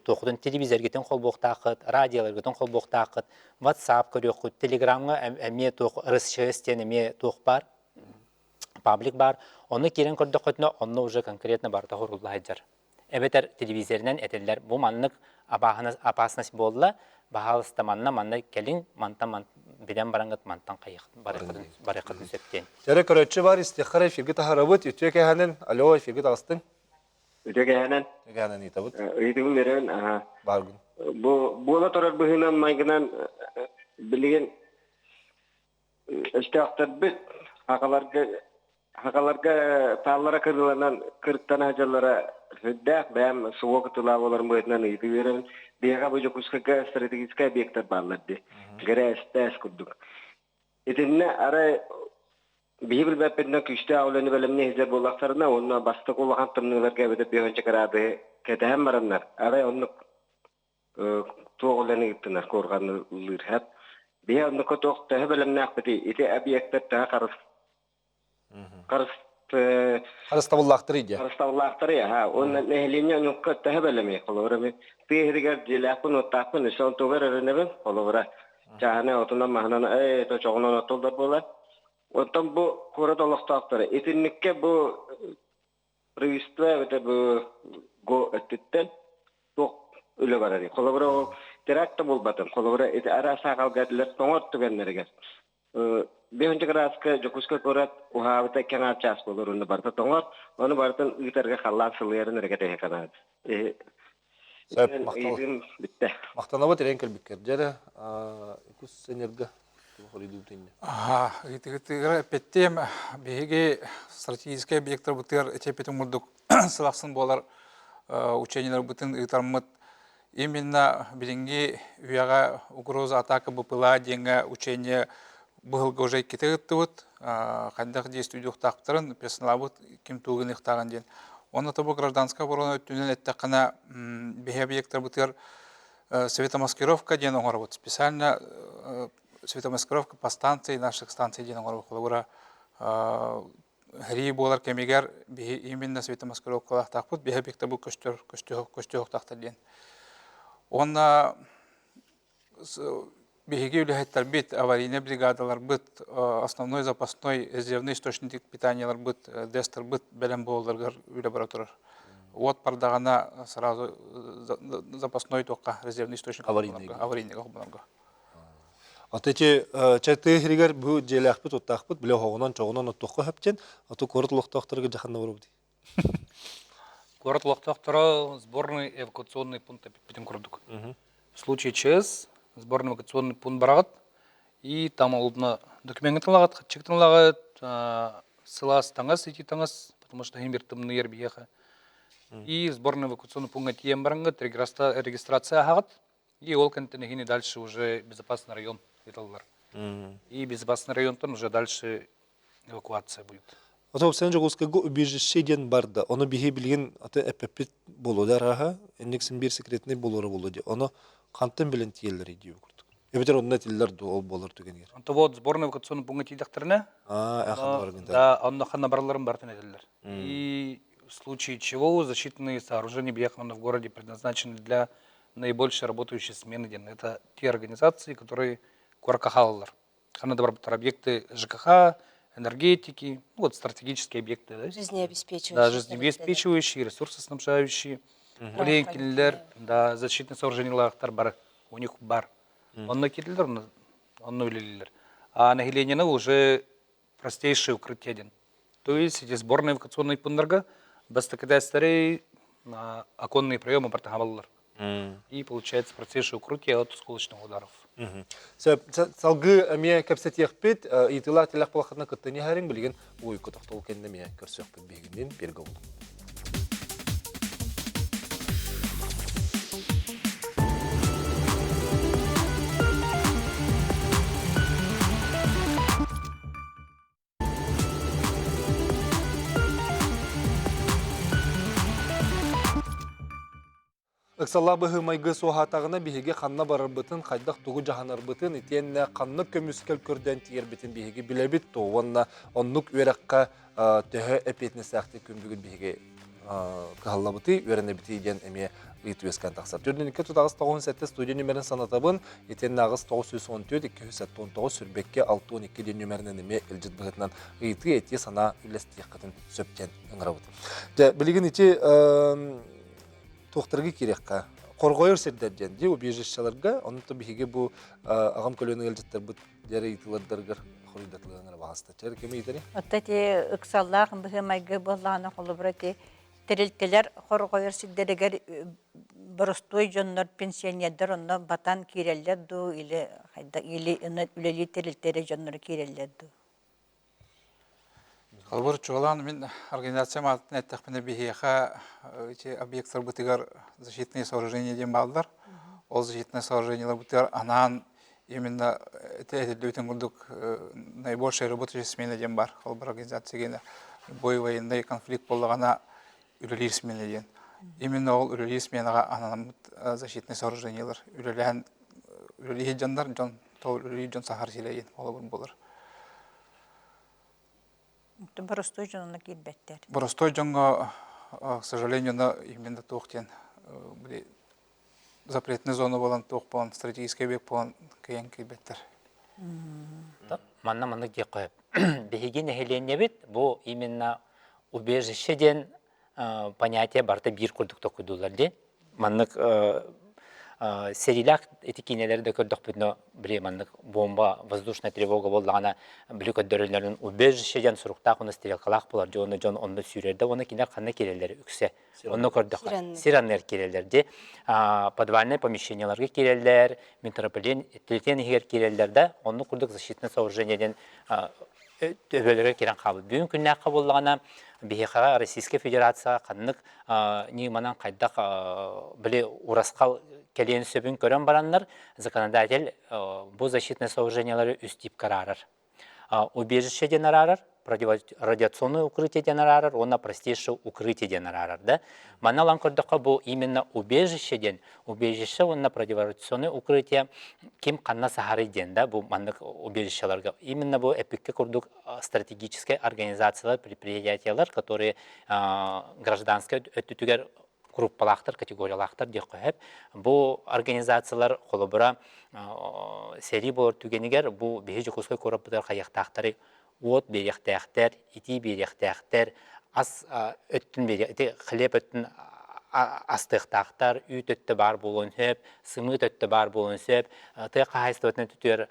туохутун телевизоргытын холбуохтааххыт, радиоларгытын холбуохтааххыт, WhatsApp көрүөххүт, Телеграмҥа эмиэ туох РСЧС диэн эмиэ туох баар, паблик баар. Онно киирэн көрдөххүтүнэ, онно уже конкретно барыта хорулла сылдьар. Эбэтэр телевизоринэн этэллэр, бу маннык опасность буолла, баһаалыста манна манна кэлиҥ, мантан ман билэн бараҥҥыт мантан барыаххытын сөп диэн. Эрэ көрөөччү бар, истиэххэ эфиргэ таһарабыт, үтүө кэһэнин, алло, эфиргэ таҕыстыҥ. Үтүө кэһэнэн. Кэһэнэн ыытабыт. Ыйытыгын берен, аха. Баргын. Бу буола турар быһыынан майгынан билигин Өстөөхтөрбүт хахаларга хахаларга тааллара кырыыланан кырыктана сылдьаллара сүрдээх. Бэйэм СВО кытыылаах буоларым быһыытынан ыйытыы биэрэбин. Биһиэхэ бу Дьокуускайга стратегическай объектар бааллар дии. ГРС курдук. Итиннэ арай биһи билбэппитинэн күүстээх үлэни бэлэмнии сылдьар буоллахтарына уонна бастакы улахан тымныыларга эбэтэр 5 кыраадыһы кэтэһэн бараннар арай оннук туох үлэни ыыттынар куорҕанылыыр хэп. Биһи оннука туох төһө бэлэмнээхпитий? Ити объектар төһө харыс харыс Харыстабыллаахтарый диye. Харыстабыллаахтарый аха. Уонна нэһилиэнньэ оннукка төһө бэлэмий? Холобура мен тыа сиригэр дьиэлээхпин, уоттаахпын, өссө онтугар эрэнэбин. Холобура чааһынай отунан маһынан ээ чоҕунан оттуллар буолар. Оттон бу куорат олохтоохторо итинниккэ бу правительство эбэтэр бу го өттүттэн туох үлэ барарый? Холобура, ол теракт да буолбатын. Холобура, ити араас саахалга этилэр тоҥор түгэннэригэр. Бэһинчи кырааска Дьокуускай куорат уһаабыта кэҥээр чаас буолар уонна барыта тоҥор. Ону барытын ыытарга халлаан сылыйарын эрэ кэтэһэ канаат. Сөп, махтал. Ыйытыым бүттэ. Махтанабыт ирэн кэлбиккэр. Дьэ үкус энерго Аха, ыйытыгытыгар эппиттиэм, биһиги стратегическай объектарбытыгар эчэппитин курдук сыл ахсын буолар учениеларбытын ыытармыт именно билиҥҥи үйэҕэ угроза атака БПЛА диэҥҥэ учение быһылга уже иккитэ ыыттыбыт хайдах действуйдуохтаахтарын персоналбыт ким тугу гыныахтааҕын диэн. Онно тобу гражданскай оборона өттүнэн эттэххинэ биһи объектарбытыгар светомаскировка диэн оҥоробут. Специально светомаскировка по станции наших станций диэн оҥоробут. Холобура, сэрии буолар кэмигэр биһи именно светомаскировкалаахтаахпыт, биһи объекта бу көстөр көстүөхтаахтар диэн. Уонна биһиги үлэһиттэрбит, аварийный бригадаларбыт, основной запасной резервный источник питанияларбыт, ДЭСтарбыт бэлэм буолалларыгар үлэ бара турар. Уот бардаҕына сразу запасной туохха резервный источник аварийныйга холбонорго. Ата ити чэ тыа сиригэр бу дьиэлээхпит уттаахпыт бile оһоҕунан чоҕунан оттуохха сөптен аты куорат олохтоохторугар дьаханна барабыт Куорат олохтоохторо сборный эвакуационный пункт эппитин курдук. В случае ЧС сборный эвакуационный пункт бараҕыт и там олдуна докумеҥҥытын ылаҕыт, хаччыгытын ылаҕыт, сылаас таҥас, итии таҥас, потому что иһин бир тымныйар биһиэхэ. И сборный эвакуационный пункт тиийэн бараҥҥыт регистрация аһаҕыт, и ол кэнниттэн эһини дальше уже безопасный район ыыталлар. И безопасный районтан уже дальше эвакуация будет. Ото сен Дьокуускайга убежище диэн барда. Ону биһи билигин аты эппэппит буолуо да арааһа. Инник син биир секретный буолуора буолуо дии. Ону хантан билэн тиийэллэрий дии курдук. Эбэтэр онно этиллэр дуу, ол буолар түгэнигэр. Онто вот сборная эвакуационный пункка тиийдэхтэринэ, да, онно ханна баралларын барытын этэллэр. И в случае чего защитные сооружения Бьехмана в городе предназначены для наибольшей работающей смены диэн. Это те организации, которые куоракка хаалаллар. Ханна да барбыттар объекты ЖКХ, энергетики, ну, вот стратегические объекты. Да? Жизнеобеспечивающие. Да, жизнеобеспечивающие, ресурсоснабжающие. Ол да, защитные сооружениялар бар, у них бар. Онно киирдилэр, онно үлэлииллэр. А нэһилиэнньэни уже простейшие укрытие диэн. То есть эти сборные эвакуационные пуннарга бастакытээстэри оконные проемы бартахабаллар. И получается простейшее укрытие от осколочных ударов. Салгыы эмиэ кэпсэтиэхпит, ыйытыылаах тилэх балахатына кыттыны иһэриҥ билигин уйку тохтол кэннэ эмиэ көрсүөхпүт биһигинниин бииргэ буолуҥ. Ыксаллаах быһыы-майгы суоһаатаҕына биһиги ханна барарбытын, хайдах тугу дьаһанарбытын, итиэннэ ханнык көмүскэл көрдөөн тиийэрбитин биһиги билэбит дуо уонна оннук үөрэххэ төһө эппиэтинэстээхтик күн бүгүн биһиги кыһаллабытый, үөрэнэбитий диэн эмиэ ыйытыы үөскээн тахсар. Төрдүнүккэ тутаҕыс 97 студия нүмерин санатабын, итиэннэ аҕыс 914 279 сүүрбэккэ 62 диэн нүмеринэн эмиэ илдьит быһыытынан ыйытыы, этии, санаа үллэстиэххитин сөп диэн ыҥырабыт. Дьэ, билигин ити туохтарга киириэххэ хорҕойор сирдэр диэн дии убежищеларга онно биһиги бу аҕам көлүөнэ ыалдьыттарбыт дьэр ыйытыылардарыгар хоруйдатылыгар баҕаста чэр кими ыйтари Отто ити ыксаллаах быһыы-майгы буоллаҕына холобура ити тэрилтэлэр хорҕойор сирдэригэр боростуой дьоннор пенсионердар онно батан киирэллэр дуу или хайда или үлэлиир тэрилтэлэр дьонноро киирэллэр дуу Холобур, чуолаан мин организациям аатын эттэхпинэ биһиэхэ ити объекттарбытыгар защитные сооружения диэн бааллар. Ол защитные сооружениеларбытыгар анаан именно ити этиллибитин курдук наибольшая работающая смена диэн бар. Холобур, организация гиэнэ любой военный конфликт буоллаҕына үлэлиир смена диэн. Именно ол үлэлиир сменаҕа анаммыт защитные сооружениелар үлэлээн үлэлиир дьоннор дьон тоҕо үлэлиир дьон саһар силэйин холобур буолар. Боростуой дьон онно киирбэттэр. Боростуой дьоҥҥо, к сожалению, но именно туох диэн запретный зона буолан туох буолан стратегический объект буолан кыайан киирбэттэр. Манна маннык диэххэ биһиги нэһилиэнньэбит бу именно убежище диэн понятие барыта биир курдук токуйдууллар дии. Маннык сэриилээх ити киинэлэри да көрдөхпүтүнэ били маннык бомба воздушная тревога буоллаҕына били көрдөрөллөрүн убежище диэн суруктаах уонна стрелкалаах буолар дьону дьон онно сүүрэр да уонна кинилэр ханна киирэллэр үксэ онно көрдөххө сир анныгар киирэллэр ди подвальное помещениеларга киирэллэр метрополитен иһигэр киирэллэр да оннук курдук защитное сооружение диэн төбөлөрө киирэн хаалбыт. Бүгүн күннээххэ буоллаҕына, биһиэхэҕэ Российскай Федерацияҕа ханнык ньыманан хайдах били урасхал кэлиэн сөбүн көрөн бараннар, законодатель бу защитное сооружениелары үс типкэ араарар. Убежище диэн араарар, радиационное укрытие диэн араарар уонна простейшее укрытие диэн араарар да. Манна ылан көрдөххө бу именно убежище диэн убежище уонна противорадиационное укрытие ким ханна саһарый диэн да бу маннык убежищеларга именно бу эпикке курдук стратегическай организациялар предприятиялар которые гражданскай өттүтүгэр группалаахтар категориялаахтар диэххэ сөп бу организациялар холобура сэрии буолар түгэнигэр бу биһи Дьокуускай куораппытыгар хайыахтаахтарый уот биэриэхтээхтэр, итии биэриэхтээхтэр, ас өттүн биэриэх, ити хлеб өттүн астыахтаахтар, үүт өттө баар буолуон сөп, сымыыт өттө баар буолуон сөп, тыа хаһаайыстыбатын өттүгэр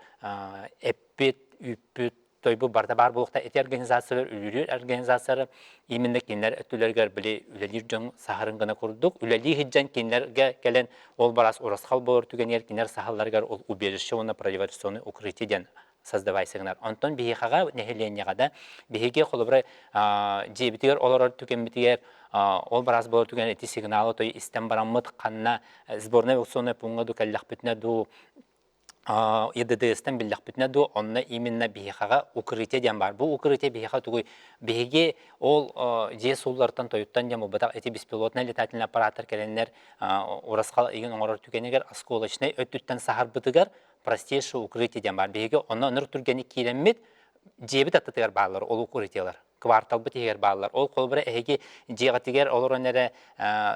эппит, үүппүт, тойбут барыта баар буолуохтаах. Ити организациялар, үлэлиир организациялар именно кинилэр өттүлэригэр били үлэлиир дьон саһарын гына курдук, үлэлии сылдьан кинилэргэ кэлэн ол барас урасхал буолар түгэнигэр кинилэр саһалларыгар ол убежище уонна противорадиационное укрытие диэн создавайся гынар. Онтон биһиэхэҕэ нэһилиэнньэҕэ да биһиги холобура дьиэбитигэр олорор түгэммитигэр ол бараас буолар түгэн ити сигналы той истэн бараммыт ханна сборная аукционная пунга ду кэллэхпитинэ ду ЕДДС-тэн биллэхпитинэ ду онно именно биһиэхэҕэ укрытие диэн баар. Бу укрытие биһиэхэ тугуй? Биһиги ол дьиэ сууллартан тойуттан диэн буолбатах ити беспилотный летательный аппараттар кэлэннэр урасхал игин оҥорор түгэнигэр осколочнай өттүттэн саһарбытыгар. простейшее укрытие диэн баар. Биһиги онно ынырык түргэнник киирэммит, дьиэбит аттытыгар бааллар ол укрытиелар. Кварталбыт иһигэр бааллар. Ол холобура эһиги дьиэҕитигэр олорон эрэ,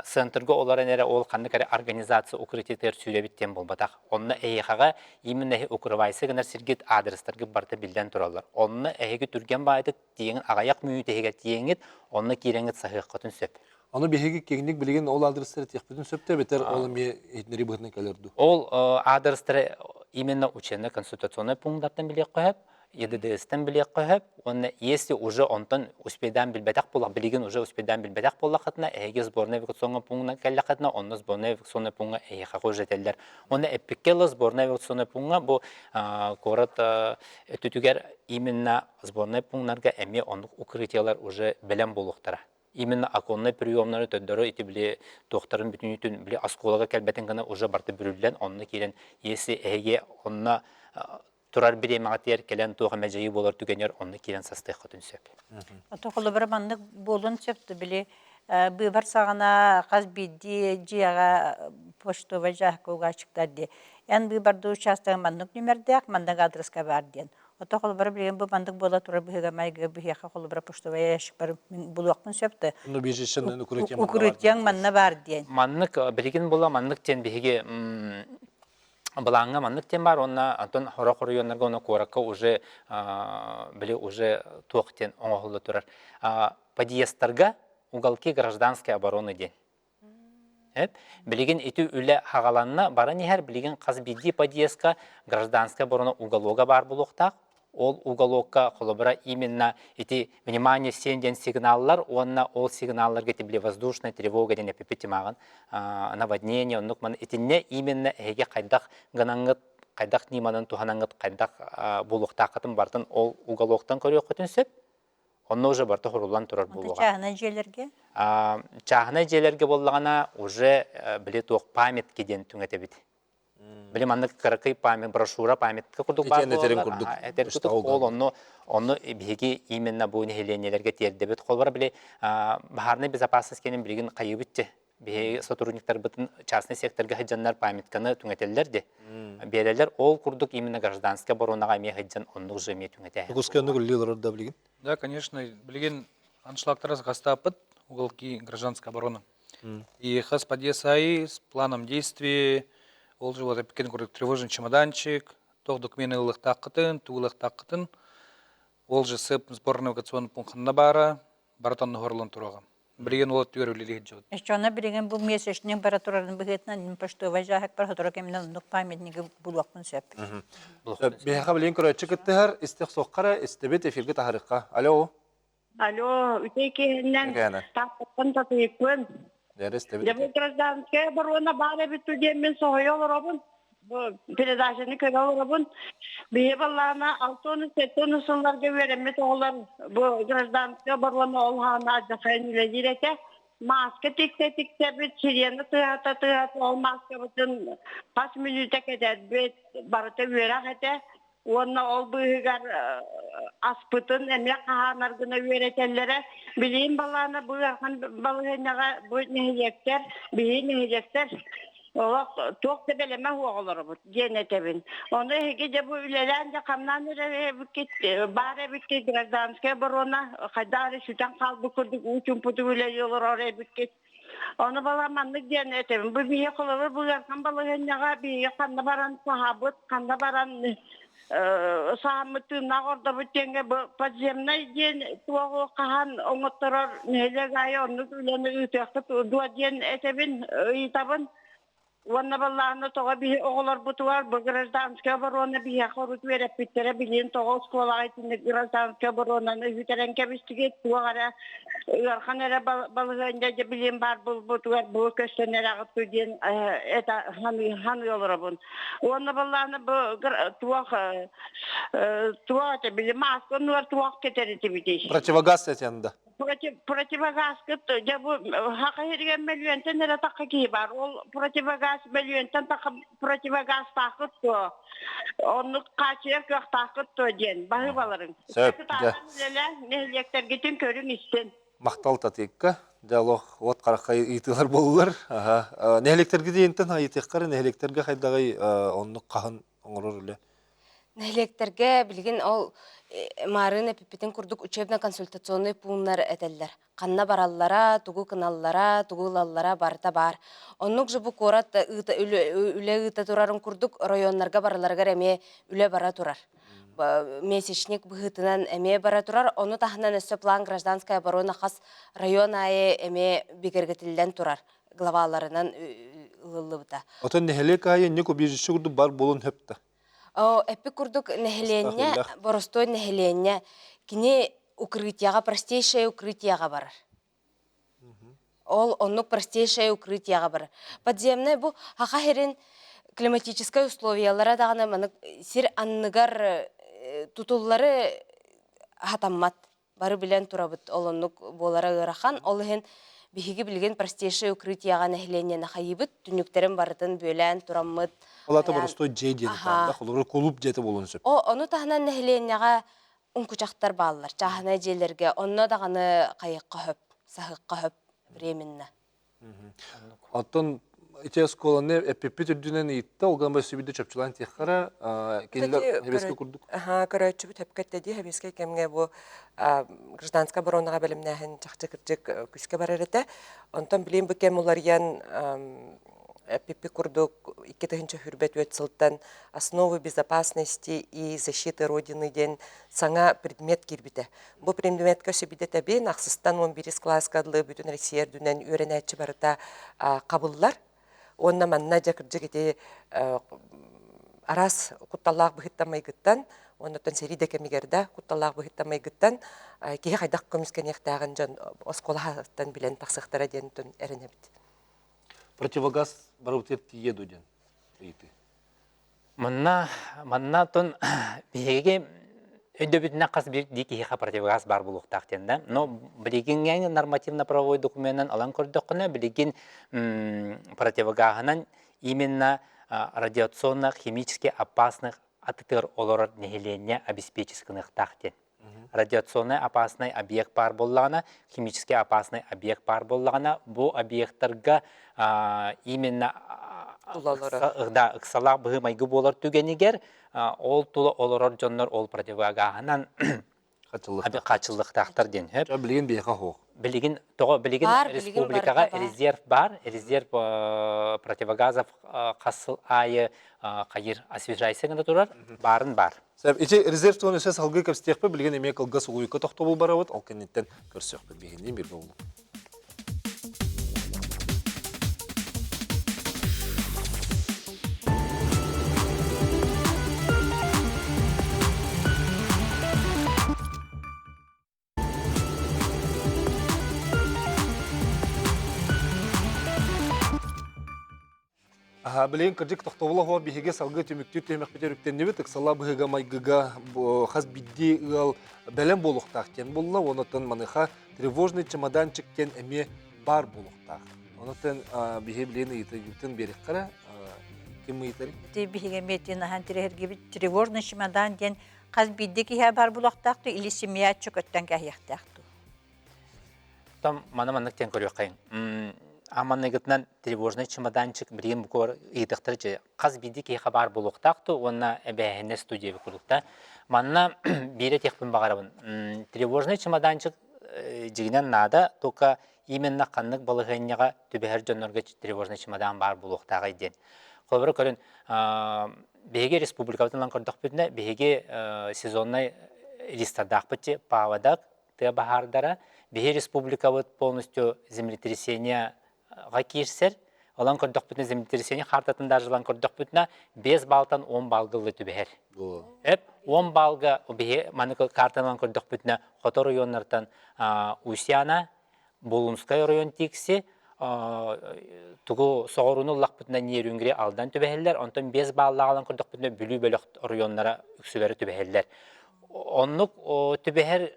центрга олорон эрэ ол ханнык эрэ организация укрытиетыгар сүүрэбит диэн буолбатах. Онно эһиэхэҕэ именно эһи укрывайся гынар сиргит аадырыстаргыт барыта биллэн тураллар. Онно эһиги түргэн баайытык тиийэҥин аҕыйах мүнүүтэ иһигэр тиийэҥҥит, онно киирэҥҥит саһыаххытын сөп. Ону биһиги киэҥник билигин ол аадырыстары этиэхпитин сөп да эбэтэр ол эмиэ иһитиннэрии быһыытынан кэлэр дуу? Ол аадырыстары именно учебно-консультационнай пунктартан билиэххэ сөп, ЕДДС-тэн билиэххэ сөп уонна если уже онтон успейдаан билбэтэх буоллах, билигин уже успейдаан билбэтэх буоллаххытына, эһиги сборная эвакуационнай пунктунан кэллэххитинэ, онно сборная эвакуационнай пункка эһиэхэ уже этэллэр. Уонна эппиккэ ыла сборная эвакуационнай пункка бу куорат өттүтүгэр именно сборнай пунктарга эмиэ оннук укрытиелар уже бэлэм буолуохтара. Именно оконнай приемнары төддөрө ити били туохтарын бүтүнүтүн били оскуолага кэлбэтин гына уже барыта бүрүллэн онно киирэн если эһиги онно турар бириэмэҕитигэр кэлэн туох эмэ дьайыы буолар түгэнигэр онно киирэн састыаххытын сөп. Ото холобура маннык буолуон сөп били быыбар саҕана хас биирдии дьиэҕэ почтовай дьааһыкка угааччыктар дии. Эн быыбардыы учаастагы маннык нүмердээх, маннык аадырыска баар диэн. Ото холобура билигин бу маннык буола турар быһыыга-майгыга биһиэхэ холобура почтовай ящикпар мин булуохпун сөп да. Ну бежищен укрытиең Укрытиең манна баар диэн. Маннык билигин була маннык диэн биһиги былааҥҥа маннык диэн баар уонна антон сорох оройуоннарга уонна куоракка уже били уже туох диэн оҥоһулла турар подъездтарга уголки гражданской обороны диэн Билигин ити үлэ хаҕаланна, баран иһэр. Билигин хас биирдии подъездка гражданская оборона уголога баар буолуохтаах. Ол уголокка холобура именно ити внимание всем диэн сигналлар уонна ол сигналларга ити били воздушная тревога диэн эпипит тимаҕын наводнение оннук маны итиннэ именно эһиги хайдах гынаҥҥыт хайдах ньыманан туһанаҥҥыт хайдах буолуохтааххытын барытын ол уголоктан көрүөххүтүн сөп. Онно уже барыта хуруллан турар буолуоҕа. Чааһынай дьиэлэргэ? Чааһынай дьиэлэргэ буоллаҕына уже били туох памятки диэн түҥэтэбит. Били маннык кыракый память, брошюра памятка курдук баар буолаллар. Этэр курдук ол онно онно биһиги именно бу нэһилиэнньэлэргэ тиэрдэбит. Холобура били баһаарнай безопасность кэнин билигин хайыыбыт дьэ. Биһиги сотрудниктарбытын частный секторга сылдьаннар памятканы түҥэтэллэр де. Биэрэллэр ол курдук именно гражданская оборонаҕа эмиэ сылдьан оннук же эмиэ түҥэтэ. Дьокуускай оннук үлэлии олорор да билигин? Да, конечно, билигин аншлагтара сакастааппыт уголки гражданской обороны. И хас подъезд с планом действий, ол же вот эпикен курдук тревожный чемоданчик, туох документы ылыахтааххытын, тугу ылыахтааххытын, ол же СЭП сборный эвакуационный пунктына баара, барытын оһорлон туруоҕа. Билигин ол өттүгэр үлэлии сылдьабыт. Оччоҕуна билигин бу месячник бара турарын быһыытынан почтовай дьааһыкпар сотору кэминэн оннук памятнигы булуохпун сөп. Биһиэхэ билигин көрөөччү кыттыһар, истэх суохха эрэ истэбит эфиргэ таһарыахха. Алло. Алло, үтүө киһиннэн тааттаттан татыйыкпын. Дьэ, истэбит. Дьэ, бу гражданская оборона баар эбит диэммин соһуйа олоробун. Бу передачаны көрө олоробун. Биһи баллаана 6-7 сылларга үөрэммит оҕолор бу гражданская оборона ол хаана алдьархайын үлэлиир этэ. Маска тиксэ-тиксэбит, сирена тыаһата-тыаһата ол маскабытын хас мүнүүтэ кэтэрбит, барыта үөрэх этэ. Уонна ол быыһыгар аспытын эмиэ хаһаанар гына үөрэтэллэрэ. Билигин балаана бу ыарахан балаһыанньаҕа бу нэһилиэктэр, биһиги нэһилиэктэр олох туох да бэлэмэ суох олоробут диэн этэбин. Ону эһиги дьэ бу үлэлээн дьэ хамнаан эрэр эбиккит, баар эбиккит гражданская оборона хайдах эрэ сүтэн хаалбыт курдук уу чумпутук үлэлии олорор эбиккит. Ону бала маннык диэн этэбин. Бу биһиги холобур бу ыарахан балаһыанньаҕа биһиги ханна баран саһабыт, ханна баран саһаммыт тыыннаах ордобут диэҥҥэ бу подземнай диэн туоҕу хаһан оҥотторор нэһилиэк аайы оннук үлэни ыытыаххыт дуо диэн этэбин, ыйытабын. Уонна баллааны тоҕо биһи оҕолорбутугар бу гражданскай оборона биһиэхэ урут үөрэппиттэрэ билигин тоҕо оскуолаҕа итинник гражданскай оборонаны үтэрэн кэбистигит туох эрэ ыарахан эрэ балаһыанньа дьэ билигин баар буолбутугар бу көстөн эрэҕит диэн это ханыы олоробун. Уонна баллааны бу туох туох этэ били мааска оннугар туох кэтэритибитий? Противогаз этэн да. Противогаскыт дьэ бу хаха иһиригэр мөлүйүөнтэн эрэ тахха киһи бар. Ол противогаз мөлүйүөнтэн тахха противогазтааххыт дуо? Оннук хаачыйар кыахтааххыт дуо диэн баһыыбаларыҥ. Сөп. Кытаанах үлэлээн нэһилиэктэргитин көрүҥ истин. Махтал Татыыкка. Диалог от харахха ыйытыылар буоллулар. Аха. Нэһилиэктэргэ диэнтэн ыйытыаххара нэһилиэктэргэ хайдаҕый оннук хаһан оҥорор үлэ. Нэһилиэктэргэ билигин ол маарыын эпиппитин курдук учебно-консультационный пууннар этэллэр. Ханна бараллара, тугу гыналлара, тугу ылаллара барыта баар. Оннук же бу куорат ыыта, үлэ ыыта турарын курдук районнарга барыларыгар эмиэ үлэ бара турар. Месячник быһыытынан эмиэ бара турар. Ону таһынан өссө план гражданская оборона хас район аайы эмиэ бигэргэтиллэн турар главаларынан ылыллыбыта. Отон нэһилиэк аайы инник убежище курдук бар буолуон сөп да? Эппит курдук нэһилиэнньэ, боростуой нэһилиэнньэ кини укрытияҕа, простейшее укрытияҕа барар. Ол оннук простейшее укрытияҕа барар. Подземное бу Саха сирин климатическай условиялара даҕаны маннык сир анныгар тутуллары хатаммат. Бары билэн турабыт ол оннук буолара ыарахан. Ол иһин биһиги билигин простейшее укрытияҕа нэһилиэнньэни хайыыбыт, түннүктэрин барытын бүөлээн тураммыт. Ол аата боростуой дьиэ диэн этэ, холобур кулууп дьиэтэ буолуон сөп. О, ону таһынан нэһилиэнньэҕэ уҥкучахтар бааллар, чааһынай дьиэлэргэ. Онно даҕаны хайыахха сөп, саһыахха сөп временно. Оттон ити оскуоланы эппиппит үрдүнэн ыйытта, ол гынан өссө биирдэ чопчулаан тиэххэрэ, кинилэр хэбиэскэ курдук. Аха, көрөөччүбүт сөпкө эттэ дии, хэбиэскэй кэмҥэ бу гражданскай оборонаҕа бэлэмнээһин чахчы кырдьык күүскэ барар этэ. Онтон билигин бу кэм уларыйан эппиппит курдук 2024 сылтан «Основы безопасности и защиты Родины» диэн саҥа предмет киирбитэ. Бу предметкэ сөбүдэтэбин, ахсыстан 11 кылааска дылы бүтүн Россия үрдүнэн үөрэнээччи барыта хабыллар. Уонна манна дьэ кырдьык ити араас кутталлаах быһыттан майгыттан, оннуттан сэрии да кэмигэр да кутталлаах быһыттан майгыттан киһи хайдах көмүскэниэхтээҕин дьон оскуолаһаттан билэн тахсыахтара диэн эрэнэбит. Противогаз барыбытыгар тиийиэ дуо диэн ыйытыы. Манна, манна оттон биһиги өйдөбүтүнэн хас биирдии киһиэхэ противогаз баар буолуохтаах диэн да. Но билигин нормативно-правовой докуменынан ылан көрдөххүнэ, билигин противогаһынан именно радиационно-химически опасных атытыгар олорор нэһилиэнньэ обеспечить гыныахтаах диэн. Радиационный опасный объект баар буоллаҕына, химически опасный объект баар буоллаҕына, бу объектарга именно да, ыксалаах быһыы-майгы буолар түгэнигэр ол тула олорор дьоннор ол противогааһынан хааччыллыахтаахтар диэн сөп. Билигин биһиэхэ суох. Билигин тоҕо билигин республикаҕа резерв баар, резерв противогазов хас сыл аайы хайыр освежайся гына турар, баарын баар. Сөп. Ити резерв туһунан өссө салгыы кэпсэтиэхпит. Билигин эмиэ кылгас угуйукка тохтобул барабыт. Ол кэнниттэн көрсүөхпүт. Биһиниин биир буоллум. Билигин кырдьык тохтобула оһуор биһиги салгыы түмүктүүр түһүмэхпитигэр үктэннибит. Ыксала быһыыга-майгыга хас биирдии ыал бэлэм буолуохтаах диэн буолла. Онон маныаха тревожный чемоданчик диэн эмиэ баар буолуохтаах. Онон биһи билигин ыйытыыбытын биэриэххэ ким ыйытарый? Ити биһиги эмиэ аһан тирэһэргибит тревожный чемодан диэн хас биирдии киһи баар буолуохтаах дуу или семья чөкөттөн кэһиэхтээх дуу? Там маны маннык диэн көрүөххэйиҥ. Аманныгытынан тревожный чемоданчик билигин букуор ыйытыктар же хас биирдии киһиэхэ баар буолуохтаах дуу уонна эбээһинэ студия курдукта. Манна биир этиэхпин баҕарабын. Тревожный чемоданчик дьигинэн наада, только именно ханнык балаһыанньаҕа түбэһэр дьоннорго тревожный чемодан баар буолуохтааҕый диэн. Холобура көрүн, биһиги республикабытынан көрдөхпүтүнэ, биһиги сезоннай листардаахпыт паводок, тыа баһаардара, биһи республикабыт полностью землетрясение-ҕа киирсэр. Ылан көрдөхпүтүнэ, землетрясение картатын даже ылан көрдөхпүтүнэ, 5 баалтан 10 баалга ылы түбэһэр. Эп 10 баалга биһи маны картаны ылан көрдөхпүтүнэ, хоту оройуоннартан Усяна, Булунскай оройуон тикси, тугу соҕурууну ыллахпытына Нерюнгри Алдан түбэһэллэр, онтон 5 бааллаах ылан көрдөхпүтүнэ Бүлүү бөлөх оройуоннара үксүлэрэ түбэһэллэр. Оннук түбэһэр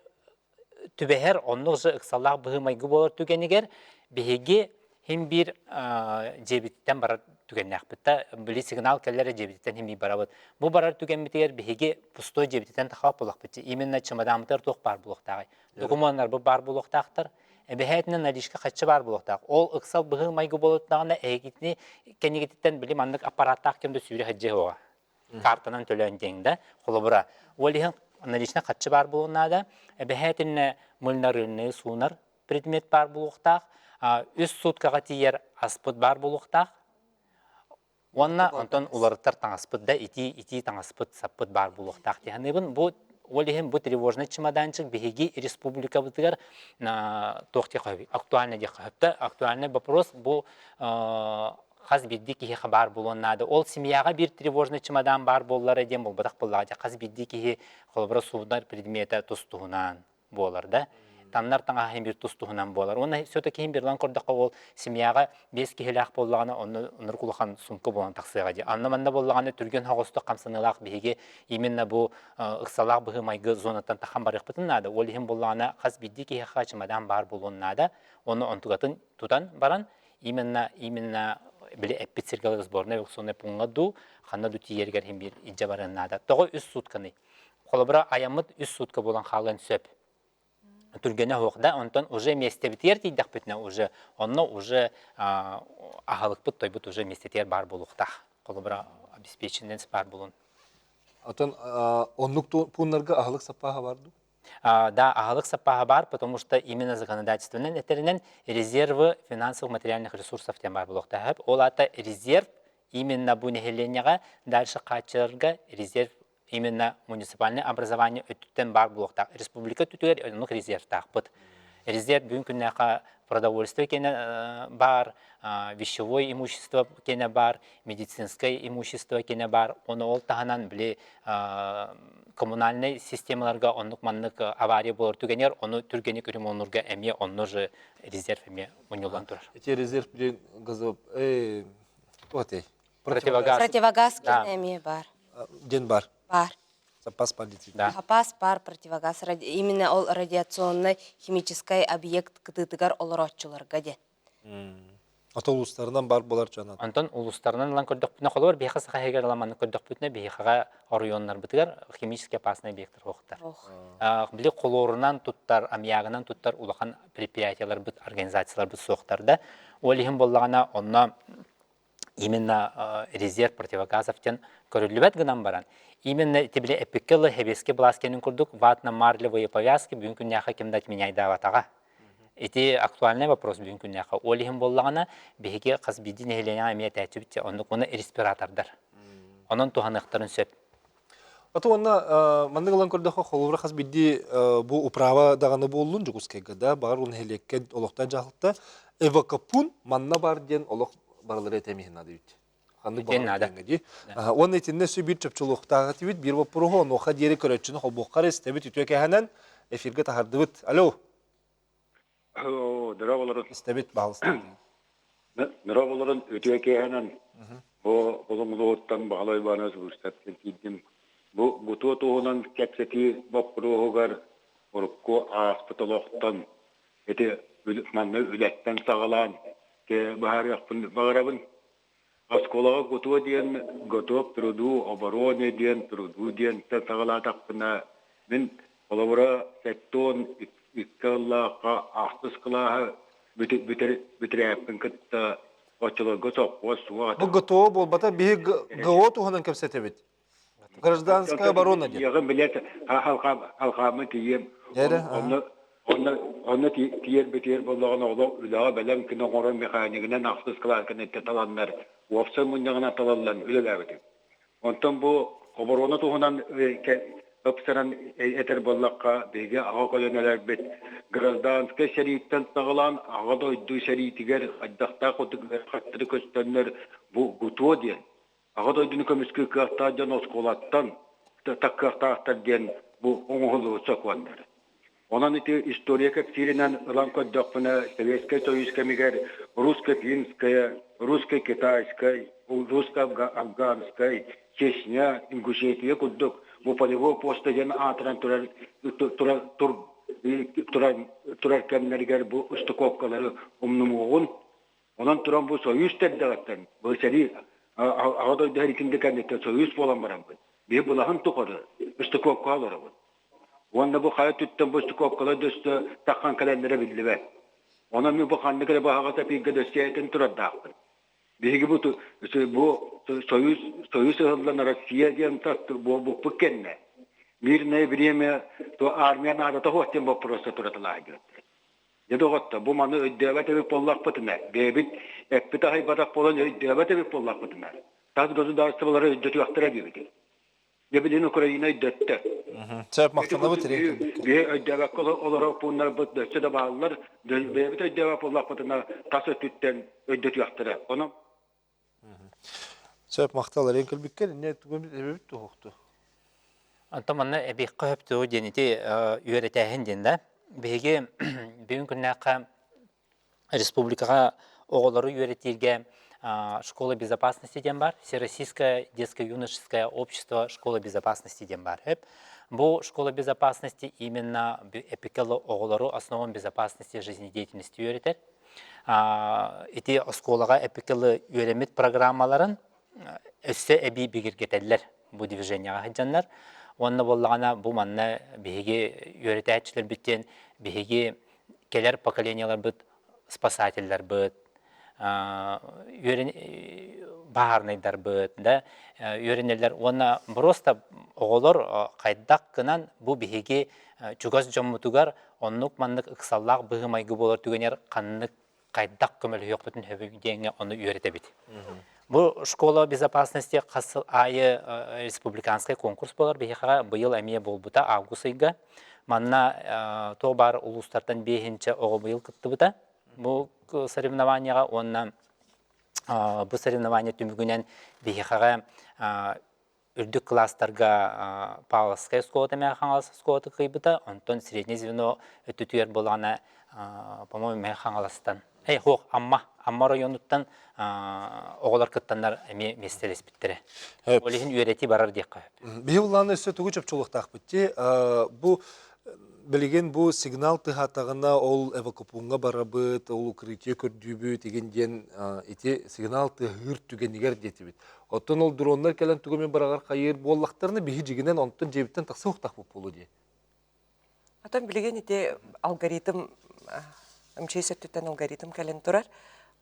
түбэһэр оннук же ыксалаах быһыы-майгы буолар түгэнигэр биһиги хим биир дьиэбититтэн барар түгэннээхпит да били сигнал кэллэр дьиэбититтэн хим биир барабыт. Бу барар түгэммитигэр биһиги пустой дьиэбититтэн тахабат буоллахпыт. Именно чемодаммытыгар туох баар буолуохтааҕый? Докумуоннарбыт баар буолуохтаахтар. Эбэһээтинэ наличка хаччы баар буолуохтаах. Ол ыксал быһыы-майгы буолуттаҕына эһигитини кэннигититтэн били маннык аппарааттаах кэм да сүүрэ сылдьыа суоҕа. Картанан төлөөн диэҥ да. Холобура, ол иһин наличный харчы баар буолуон наада. Эбэһээтиннэ мыльнарыыны суунар предмет баар буолуохтаах. Үс суткаҕа тиийэр аспыт баар буолуохтаах. Уонна онтон уларыттар таҥаспыт да итии итии таҥаспыт саппыт баар буолуохтаах дии саныыбын. Бу ол иһин бу тревожный чемоданчик биһиги республикабытыгар туох диэххэ актуальный диэххэ сөптө. Актуальный вопрос бу хас биирдии киһиэхэ баар буолуон наада. Ол семьяҕа биир тревожный чемодан баар буоллара диэн буолбатах буоллаҕа дьэ хас биирдии киһи холобура суунар предмета тус-туһунан буолар да. Таннар таҥаһа иһин биир тус-туһунан буолар. Уонна все-таки иһин бирлан көрдөххө ол семьяҕа биэс киһилээх буоллаҕына онно оннук улахан сумка буолан тахсыаҕа дии. Анна манна буоллаҕына түргэн соҕустук хамсаныылаах биһиги именно бу ыксалаах быһыы-майгы зонаттан тахан барыахпытын наада. Ол иһин буоллаҕына хас биирдии киһиэхэ чемодан баар буолуон наада. Уонна онтугатын тутан баран именно именно били эппит сиргэ сборная эвакуационный пункка дуу ханна дуу тиийэригэр иһин биир илдьэ барыан наада. Тоҕо үс сутканы? Холобура, айаммыт үс сутка буолан хаалыан сөп. Түргэнэ суох да, онтон уже миэстэбитигэр тиийдэхпитинэ уже онно уже аһылыкпыт тойбут уже миэстэтигэр баар буолуохтаах. Холобура, обеспеченность баар буолун. Отон оннук пууннарга аһылык саппааһа бар дуу? Да, аһылык саппааһа бар, потому что именно законодательствонан этэринэн резервы финансовых материальных ресурсов диэн баар буолуохтаах. Ол аата резерв именно бу нэһилиэнньэҕэ дальше хааччыларга резерв именно муниципальное образование өттүттэн баар буолуохтаах. Республика өттүтүгэр оннук резервтаахпыт. Резерв бүгүн күннээхэ продовольствие киэнэ баар, вещевое имущество киэнэ баар, медицинское имущество киэнэ баар. Ону ол таһынан били коммунальнай системаларга оннук маннык авария буолар түгэнигэр ону түргэнник ремоннурга эмиэ онно же резерв эмиэ мунньуллан турар. Эти резерв блин газо вот Противогаз. Противогаз киэнэ эмиэ баар. Ден бар. Бар. Запас бар действительно. Запас бар противогаз именно ол радиационный химический объект кытыытыгар олорооччуларга диэн. Ата улуустарынан бар болар чанат. Онтон улуустарынан ылан көрдөхпүтүнэ, холобур, биһиэхэ Саха иһигэр ылан маннык көрдөхпүтүнэ, биһиэхэҕэ оройуоннарбытыгар химически опасный объектар суохтар. Били холуорунан туттар, аммиагынан туттар улахан предприятиеларбыт, организацияларбыт суохтар да. Ол иһин буоллаҕына, онно именно резерв противогазов диэн көрүллүбэт гынан баран, именно ити били эппиккэ ылы сэбиэскэй былаас кэннин курдук ватно-марлевые повязки бүгүн күннээхэ ким да отменяйдаабатаҕа. Ити актуальный вопрос бүгүн күннээхэ. Ол иһин буоллаҕына, биһиги хас биирдии нэһилиэнньэҕэ эмиэ этээччибит оннук уонна респиратордар. Онон туһаныахтарын сөп. Аты уонна маннык ылан көрдөххө, холобура хас биирдии бу управа даҕаны буоллун Дьокуускайга да, баҕар ол нэһилиэккэ олохтоох дьаһалта эвакопун манна бар диэн олох барылары этэмиһин наада эбит. Ханнык Итиэн наада. баҕар дии. Уонна итиннэ өссө биир чопчулуохтаах этибит, биир боппуруоһу онуоха диэри көрөөччүнү холбуохха эрэ истэбит үтүө кэһэнэн эфиргэ таһардыбыт. Алло. Алло, дорооболорун. Истэбит, баһылыстан. Дорооболорун үтүө киэһэнэн бу Булуҥ Баһылай Иванович Быстаткин тиийдим. Бу бутуо туһунан кэпсэтии боппуруоһугар урукку ааспыт олохтон ити манна үлэттэн саҕалаан быһаарыахпын баҕарабын. Оскуолаҕа ГУТУ диэн «Готов труду, обороне» диэн труду диэнтэн саҕалаатахпына, мин холобура 72 сыллаахха ахсыс кылааһы бүтэрээппин кытта оччолорго сопхуос суох этэ. Бу ГТО буолбата, биһи ГО туһунан кэпсэтэбит. Гражданская оборона диэн. Тиийэҕин билет халхааммын тиийиэм. Онно онно онно тиийэр бүтүөр буоллаҕына олох үлэҕэ бэлэм күн оҥорон механигынан ахсыс кылааскын эрдэ таланнар уопсай мунньаҕынан талаллан үлэлээбитим. Онтон бу оборона туһунан ыпсаран этэр буоллахха, биһиги аҕа көлүөнэлэрбит гражданскай сэрииттэн саҕалаан Аҕа дойду сэриитигэр хайдахтаах курдук ыарахаттары көстөннөр бу ГУТО диэн Аҕа дойдуну көмүскүүр кыахтаах дьон оскуолаттан таккыахтаахтар диэн бу оҥоһуллубут сокуоннар. Онон ити история кэпсииринэн ылан көрдөхпүнэ, Советскай Союз кэмигэр русско-финская, русско-китайскай, русско-афганскай, Чечня, Ингушетия курдук бу полевой поста диэн аатыран турар, турар, турар, турар кэмнэригэр бу устуковкалары умнумуоҕун Онон туран бу Союз тэрдэҕиттэн, бу сэрии Аҕа дойду сэриитин да кэнниттэн Союз буолан бараммыт, биһи былаһын тухары стыковкаҕа олоробут. Уонна бу хайа өттүттэн бу стыковкалар да өстө таххан кэлэллэрэ биллибэт. Онон мин бу ханнык эрэ баһаҕа тапиирга дөссө этин турардаахпын. Биһиги бу бу Союз Союз ыһыллан Россия диэн тас буолбуппут кэннэ мирное время то армия наадата суох диэн боппуруоска тураталаах диэбиттэр. Дьэ доҕотто, бу маны өйдөөбөт эбит буоллахпытына, бэйэбит эппит аһыйбатах буолан өйдөөбөт эбит буоллахпытына, тас государстволары өйдөтүөхтэрэ диэбитим. Дьэ билигин Украина өйдөттө. Сөп, махтанабыт Биһи өйдөөбөккө олорор пууннарбыт өссө да бааллар. Бэйэбит өйдөөбөт буоллахпытына, тас өттүттэн өйдөтүөхтэрэ. Онон Сөп, махтал эрэн кэлбиккэр инне тугу эбэбит туһуохту. Онтон манна эбиэххэ сөптөө диэн ити үөрэтээһин диэн да. Биһиги бүгүн күннээххэ республикаҕа оҕолору үөрэтииргэ школа безопасности диэн бар, Всероссийское детско-юношеское общество школа безопасности диэн бар. Бу школа безопасности именно эпикело оҕолору основам безопасности жизнедеятельности үөрэтэр. Ити оскуолаҕа эпикелы үөрэммит программаларын өссө эбии бигэргэтэллэр бу движенияҕа сылдьаннар. Уонна буоллаҕына бу манна биһиги үөрэтээччилэрбит диэн биһиги кэлэр поколениеларбыт спасателларбыт, үөрэн баһаарынайдарбыт да үөрэнэллэр уонна просто оҕолор хайдах гынан бу биһиги чугас дьоммутугар оннук маннык ыксаллаах быһыы-майгы буолар түгэнигэр ханнык хайдах көмөлөһүөхпүтүн сөбүй диэҥҥэ ону үөрэтэбит. Бу школа безопасности хас сыл аайы республиканскай конкурс буолар биһиэхэ быйыл эмиэ буолбута август ыйга. Манна туох баар улуустартан биэһинчэ оҕо быйыл кыттыбыта бу соревнованияҕа уонна бу соревнование түмүгүнэн биһиэхэҕэ үрдүк кылаастарга Павловскай оскуолата Мэҥэ Хаҥалас оскуолата кыайбыта, онтон среднее звено өттүтүгэр буоллаҕына, по-моему, Мэҥэ Хаҥаластан, эй, суох, Амма, Амма оройуонуттан оҕолор кыттаннар эмиэ миэстэлэспиттэрэ. Ол иһин үөрэтии барар диэххэ сөп. Биһи улаана өссө тугу чопчулуохтаахпыт дии. Бу билигин бу сигнал тыһаатаҕына ол эвакопуҥҥа барабыт, ол укрытие көрдүүбүт игин диэн ити сигнал тыаһыыр түгэнигэр диэтибит. Оттон ол дроннар кэлэн тугу эмэ быраҕар хайыыр буоллахтарына биһи дьигинэн онтон дьиэбиттэн тахсыахтаахпыт буолуо дии. Оттон билигин ити алгоритм МЧС өттүттэн алгоритм кэлэн турар.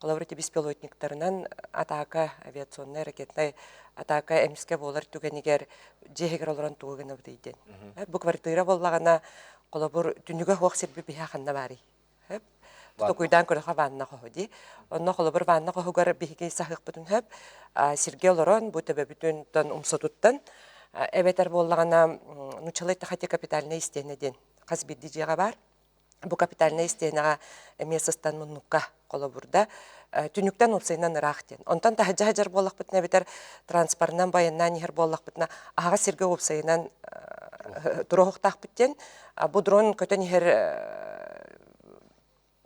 Холобур, ити беспилотниктарынан атака, авиационнай, ракетнай атака эмискэ буолар түгэнигэр дьиэ иһигэр олорон тугу гынабытый диэн. Бу квартира буоллаҕына, холобур, түннүгэ суох сирбит биһиэхэ ханна баарый? Хөп. Токуйдаан көрөхө ванна хоһу дии. Онно холобур ванна хоһугар биһиги саһыахпытын хөп. Сиргэ олорон бу төбөбүтүн тон умсутуттан эбэтэр буоллаҕына нучалай тахати капитальнай истиэнэ диэн хас биирдии дьиэҕэ баар. Бу капитальнай истиэнэҕэ эмиэ сыстан муннукка холобурда түннүктэн уопсайынан ыраах диэн. Онтон таһырдьа сылдьар буоллахпытына эбэтэр транспорынан байаннаан иһэр буоллахпытына аһаҕас сиргэ уопсайынан туруохтаахпыт диэн. Бу дрон көтөн иһэр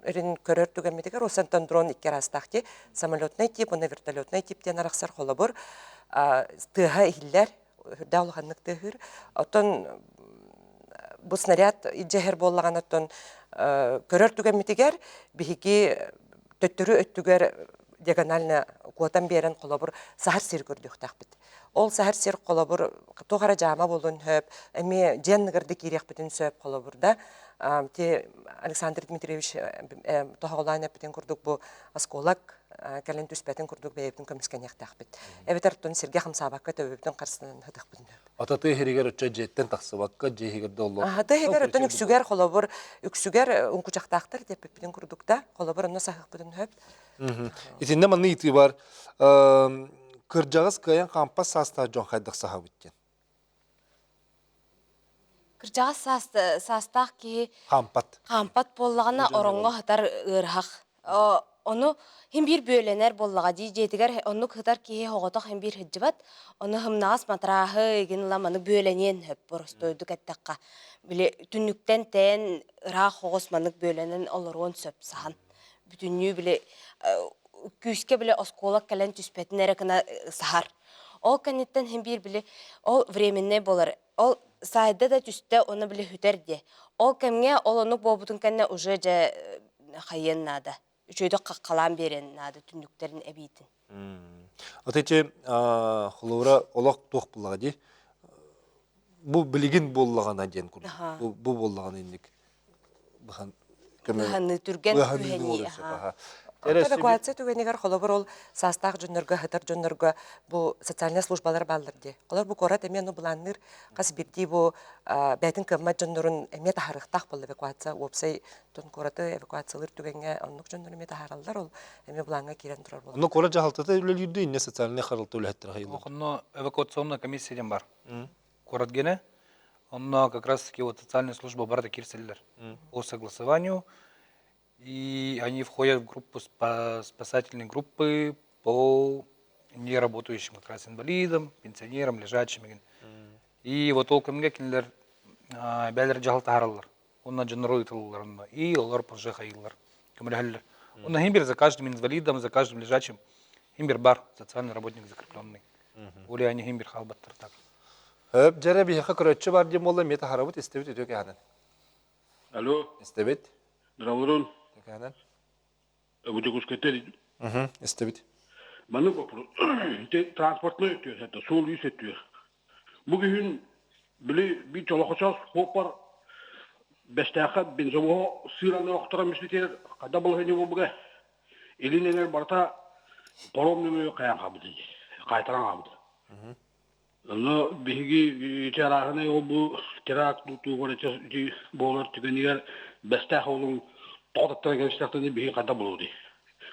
өрүн көрөр түгэммитигэр осантан дрон икки араастаах ти самолетный тип уонна вертолетный тип диэн арахсар холобур тыаһа иһиллэр үрдээх улаханнык тыаһыыр оттон бу снаряд илдьэһэр буоллаҕына оттон көрөр түгэммитигэр биһиги төттөрү өттүгэр диагонально куотан биэрэн холобур саһар сир көрдүөхтээхпит. Ол саһар сир холобур туох эрэ дьаама буолуон сөп, эмиэ дьиэ анныгар да киириэхпитин сөп холобур да. Ти Александр Дмитриевич тоһоҕолоон эппитин курдук бу осколок кэлэн түспэтин курдук бэйэбитин көмүскэниэхтээхпит. Эбэтэр оттон сиргэ хамсаабакка төбөбүтүн харсынан сытыахпытын сөп. Ата тыа иһигэр оччо дьиэттэн тахсыбакка дьиэ иһигэр да оллор. Тыа иһигэр оттон үксүгэр холобур үксүгэр уҥкучахтаахтар диэппиппитин курдук да холобур онно саһыахпытын сөп. Итиннэ манна ыйытыы бар. Кырдьаҕас кыайан хаампас саастаах дьон хайдах саһабыт диэн. Кырдьаҕас саастаах киһи хаампат. Хаампат буоллаҕына ороҥҥо сытар ыарыһах. Ону хин биир бүөлэнэр буоллаҕа дии дьиэтигэр оннук сытар киһи оҕотох хин биир сылдьыбат. Ону һымнаҕас матрааһы игин ыла маны бүөлэниэн сөп боростуойдук эттэххэ. Били түннүктэн тээн ыраах оҕус маннык бүөлэнэн олоруон сөп саһан. Бүтүннүү били күүскэ били оскуола кэлэн түспэтин эрэ гына саһар. Ол кэнниттэн хин биир били ол временный буолар. Ол саайда да түстэ уонна били сүтэр диэ. Ол кэмҥэ ол оннук буолбутун кэннэ уже дьэ хайыан наада. Үчүгэйдик хаххалаан биэриэн наада түннүктэрин эбиитин. Вот эти холобура олох туох буллаҕа дии бу билигин буоллаҕына диэн курдук бу буоллаҕына инник быһан быһаны түргэн күһэнии. Эвакуация түгэнигэр холобур ол саастаах дьоннорго, сытар дьоннорго бу социальнай службалар бааллар дии. Холобур бу куорат эмиэ ону былаанныыр хас биирдии бу бэйэтин кыаммат дьоннорун эмиэ таһаарыахтаах буолла эвакуация. Уопсай тон куораты эвакуациялыыр түгэҥҥэ оннук дьоннору эмиэ таһаараллар. Ол эмиэ былааҥҥа киирэн турар буолла. Онно куорат дьаһалтата үлэлиирдүү инньэ социальнай харалта үлэһиттэрэ хайыллар. Онно эвакуационная комиссия диэн бар. Куорат гене. Онно как раз таки вот социальная служба барыта киирсэллэр. По согласованию И они входят в группу спасательной группы по неработающим как раз инвалидам, пенсионерам, лежачим. И вот ол кэмҥэ кинилэр бээлэр дьаһал таһаараллар. Онно дьоннору ыытыллар онно. И олор позже хайыыллар, көмөлөһөллөр. Онно хим бир за каждым инвалидом, за каждым лежачим хим бир бар социальный работник закрепленный. Оли они хим бир хаалбаттар так. Хөп дьэрэ биһиэхэ көрөччү бар диэн буолла, эмиэ таһаарабыт, истэбит үтүө кэһэнэн. Алло. Истэбит. Здравствуйте. Тэкээнэн. Бу Дьокуускайтан Истэбит. Маннык вопрос. Транспортный өттүгэр это суол-иис өттүгэр. Бу күһүн били би чолохочоос хуоппар Бэстээххэ бензовоһу сыыраны охторон миспитигэр хада балаһыанньа буолбуга илин эҥэр барыта паром нөҥүө хайаан хаалбыт хаайтаран хаалбыта. Онно биһиги ити арааһынай ол-бу теракт тутуугар ити буолар түгэнигэр Бэстээх уолун тоҕо таттаран кэбистэхтэринэ биһиги хайдах буолуо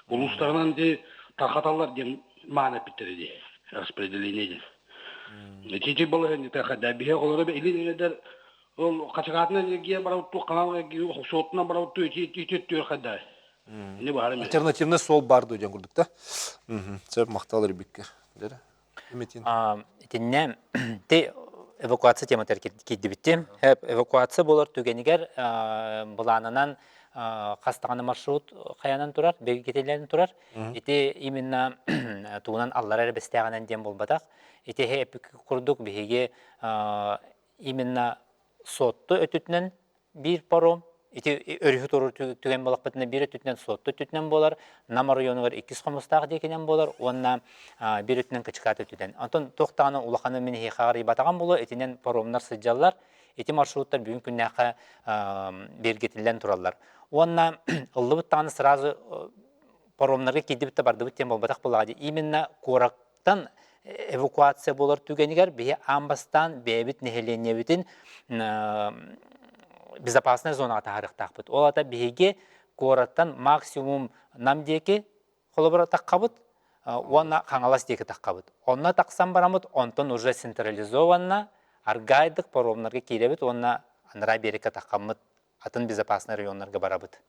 Улуустарынан ити тархаталлар диэн маан эппиттэрэ дии распределение диэн. Ити ити балаһыанньата хайда биһи оҕолоро илин эҥэрдэр ол хачыгаатынан эргийэн барабыттуу канал суотунан барабыттуу ити ити өттүгэр хайда Ини баһарым Альтернативный суол бар дуу диэн курдук да. Сөп махтал эрбиккэ. Дьэрэ. Итиннэ ти эвакуация тематыгар киирдибиттим. Эвакуация буолар түгэнигэр былаанынан хас даҕаны маршрут хайанан турар, бигэргэтиллэн турар. Ити именно тугунан аллара эрэ бэстээҕинэн диэн буолбатах. Ити курдук биһиги именно Суотту өттүтүнэн биир паром, ити өрүһү туоруур түгэн буоллахпытына биир өттүтүнэн Суотту өттүтүнэн буолар, Нам оройуонугар иккис Хомустаах диэкинэн буолар уонна биир өттүнэн Кычыкаат өттүтэн. Онтон туох даҕаны улаханы мин эһиэхэ арыйбатаҕым буолуо, итинэн паромнар сылдьаллар. Ити маршруттар бүгүн күннээххэ бигэргэтиллэн тураллар. Уонна ыллыбыт даҕаны сразу паромнарга киирдибит да бардыбыт диэн буолбатах буоллаҕа дии. Именно куорак Тан эвакуация буолар түгэнигэр биһи аан бастаан бэйэбит нэһилиэнньэбитин безопасная зонаҕа таһаарыахтаахпыт. Ол аата биһиги куораттан максимум Нам диэки холобура таххабыт уонна Хаҥалас диэки таххабыт. Онно тахсан бараммыт, онтон уже централизованно аргайдык паромнарга киирэбит уонна анараа биэрэккэ таххаммыт атын безопасный районнарга барабыт.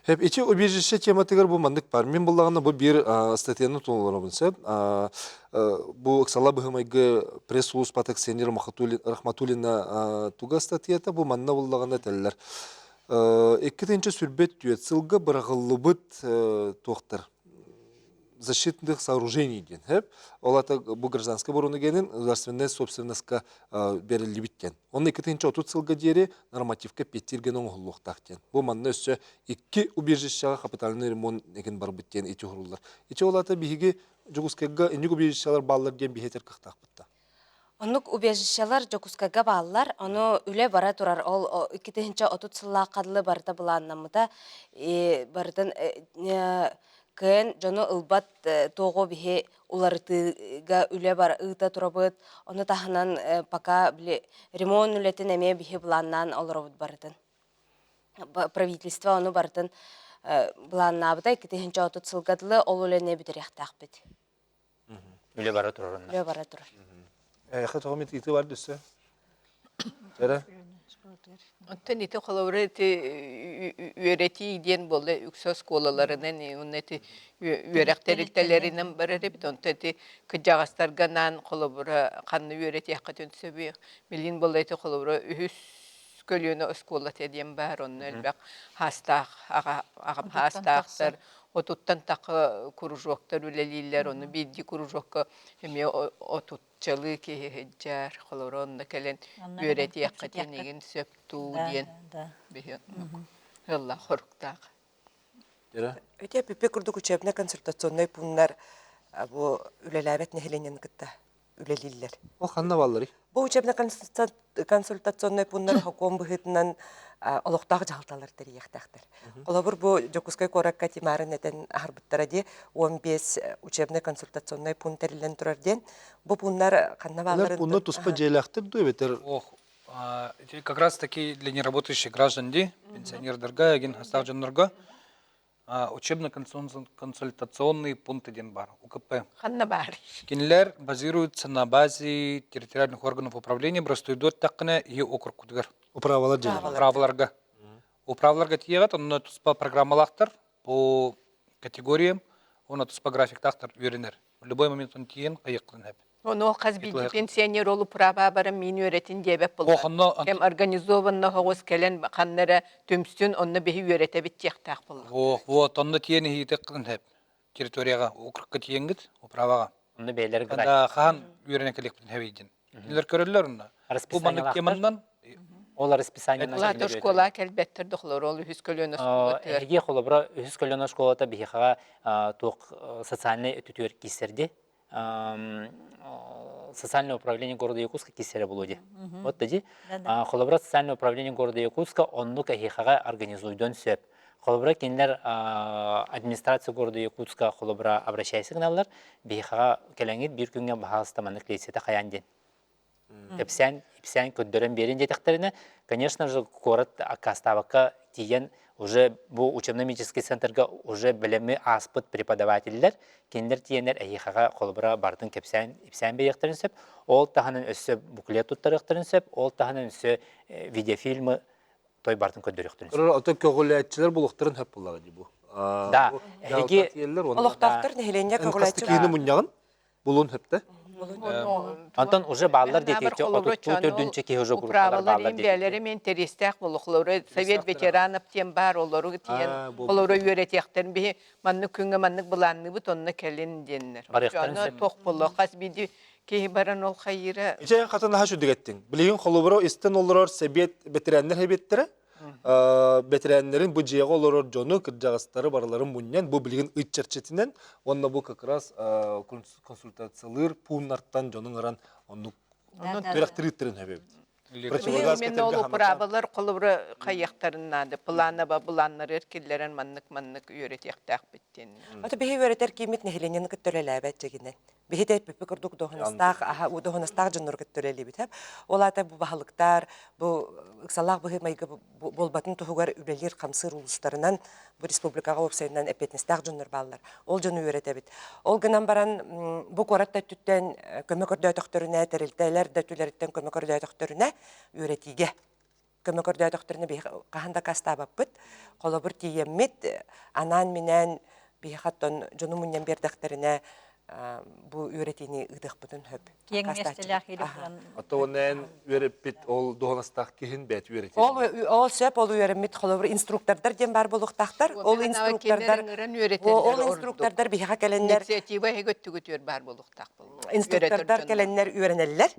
Хэп ити убежище тематыгар бу маннык бар. Мин буллаҕына бу биир статьяны толоробун сөп. Бу ыксала быһымайгы пресс-службата Ксения Рахматуллина туга статьята бу манна буллаҕына этэллэр. Икки сүрбэт түөт сылга быраҕыллыбыт туохтар защитных сооружений диэн хэп. Ол ата бу гражданскай оборона генин государственная собственностька бериллибит диэн. Онно 2030 сылга диэри нормативка эппиэттиир гына оҥоһуллуохтаах диэн. Бу манна өссө икки убежищеҕа капитальный ремонт эгин барбыт диэн ити уһуруллар. Ити ол аата биһиги Дьокуускайга инник убежищелар бааллар диэн биһи этэр кыахтаахпыт да. Оннук убежищелар Дьокуускайга бааллар. Ону үлэ бара турар. Ол 2030 сыллаахха дылы барыта былааннаммыта. Барытын кыайан дьону ылбат туоҕу биһи уларытыыга үлэ бар ыыта турабыт. Ону таһынан пока били ремонт үлэтин эмиэ биһи былааннаан олоробут барытын. Правительство ону барытын былааннаабыта 2030 сылга дылы ол үлэни бүтэриэхтээхпит. Үлэ бара турар онно. Үлэ бара турар. Эйэхэ тоҕо ыйытыы бар дүссэ? Эрэ? Оттон ити холобура ити үөрэтии диэн буолла үксэ оскуолаларынан уонна ити үөрэх тэрилтэлэринэн барар эбит. Онтон ити кырдьаҕастарга анаан холобура ханна үөрэтиэххитин сөбүй? Билигин буолла ити холобура үһүс көлүөнэ оскуолата диэн баар, онно элбэх хаастаах аҕам хаастаахтар, отуттан тахха кружоктар үлэлииллэр, ону биирдии кружокка эмиэ отуччалыы киһи сылдьар, холобура онно кэлэн үөрэтиэххитин игин сөп дуу диэн биһи ыаллаах хоруктаах. Ити пипи курдук учебно-консультационнай пууннар бу үлэлээбэт нэһилиэнньэни кытта. үлэлииллэр. Ол ханна баалларый? Бу учебно-консультационнай пууннар сокуон быһыытынан олохтоох дьаһалталар тэрийиэхтээхтэр. Холобур, бу Дьокуускай куоракка Тимарын этэн аһарбыттара дии, 15 учебно-консультационнай пуун тэриллэн турар диэн. Бу пууннар ханна баалларын... Пууннар туспа дьиэлээхтэр дуу эбэтэр Ох, как раз таки для неработающих граждан ди, пенсионердарга, эгин хастаах дьоннорго учебно-консультационный пункт диэн бар, УКП. Ханна бар? Кинилэр базируются на базе территориальных органов управления, простойдуот таххына и округкутугар. Управалар дьиэлэр. Управаларга. Управаларга тиийэҕит, онно туспа программалаахтар по категориям, уонна туспа графиктаахтар үөрэнэр. Любой момент он тиийэн хайыаххын сөп. Ону хас биирдии пенсионер ол управа баран миин үөрэтин диэбэт буолла. Кэм организованно оҕус кэлэн ханна эрэ түмсүн, онно биһи үөрэтэбит диэхтээх буолла. О, вот, онно тиийэн иһиитэ сөп. Территорияҕа, округка тиийэҥҥит, управаҕа. Онно бэйэлэр Да, хаһан үөрэнэ кэлиэхпитин хэбийдин. Кинилэр көрөллөр онно. Бу маннык теманнан Ол расписание Улаата школа кэлбэттэр дохлор ол үһүс көлүөнэ оскуолатыгар. Эһиги холобура үһүс көлүөнэ оскуолата биһиэхэҕэ туох социальнай өттүтүгэр киирсэрди социальное управление города Якутска киирсэрэ буолуо дии. Вот ди. Холобура социальное управление города Якутска оннук эһиэхэҕэ организуйдуон сөп. Холобура кинилэр администрация города Якутска холобура обращайся гыналлар. Биһиэхэҕэ кэлэҥҥит биир күҥҥэ баһаалыста маннык лекцията хайаан диэн. Кэпсээн, ипсээн көрдөрөн биэрин диэтэхтэринэ, конечно же, куорат аккаастаабакка тиийэн уже бу учебно-медицинский центрга уже бэлэми ааспыт преподавателлэр кинилэр тиийэннэр эһиэхэҕэ холобура барытын кэпсээн ипсээн биэриэхтэрин сөп. Ол таһынан өссө буклет туттарыахтарын сөп, ол таһынан өссө видеофильмы той барытын көрдөрүөхтэрин сөп. Ото көҕүлээччилэр булуохтарын сөп буоллаҕа дии бу. Да, эһиги Олохтоохтор нэһилиэнньэ көҕүлээччи киһини мунньаҕын булун сөптө. Онтон уже бааллар диэки отуттуу төрдүнчэ киһи уже группалар бааллар диэки. Бээлэри мен интэриэстээх болохлору совет ветеранов диэн баар олору тиийэн олору үөрэтиэхтэрин биһи маннык күҥҥэ маннык былаанныыбыт онно кэлин диэннэр. Ону туох болло хас биирдии киһи баран ол хайыыра. Ичэ хатын аха сүдүгэттиҥ. Билигин холобура истэн олорор сэбиэт бэтэрээннэр хэбиэттэрэ бэтэрээннэрин бу дьиэҕэ олорор дьону, кырдьаҕастары барыларын мунньан, бу билигин ыт чэрчитинэн уонна бу как раз консультациялыыр пууннартан дьону ыҥыран оннук үөрэхтирииттэрин сөбөбүт. Противогаз Именно ол управалар холобура хайыахтарын наада. Планаба былааннары киллэрэн маннык-маннык үөрэтиэхтээхпит диэн. Ото биһи үөрэтэр кииммит нэһилиэнньэни кытта үлэлээбэт дьигинэн. Биһи тэппиппи курдук дуоһунастаах аха дуоһунастаах дьоннору кытта үлэлиибит. Ол аата бу баһылыктар, бу ыксалаах быһыы-майгы буолбатын туһугар үлэлиир-хамсыыр улуустарынан бу республикаҕа уопсайынан эппиэтинэстээх дьоннор бааллар. Ол дьону үөрэтэбит. Ол гынан баран бу куорат да өттүттэн көмө көрдөөтөхтөрүнэ, тэрилтэлэр да өттүлэриттэн көмө көрдөөтөхтөрүнэ үөрэтиигэ көмө көрдөөтөхтөрүнэ биһиэхэ хаһан дакаастаабаппыт. Холобур, тиийэммит, анаан-минээн биһиэхэ оттон дьону мунньан биэрдэхтэринэ бу үөрэтиини ыытыахпытын сөп. Киэҥ миэстэлээх киһи булан. Ото онен үөрэппит ол дуоһунастаах киһин бэйэтэ үөрэтиэ. Ол ол сөп, ол үөрэммит холобур инструктордар диэн баар буолуохтаахтар. Ол инструктордар ол инструктордар биһиэхэ кэлэннэр инициатива эһиги өттүгүтүгэр баар буолуохтаах буолла. Инструктордар кэлэннэр үөрэнэллэр.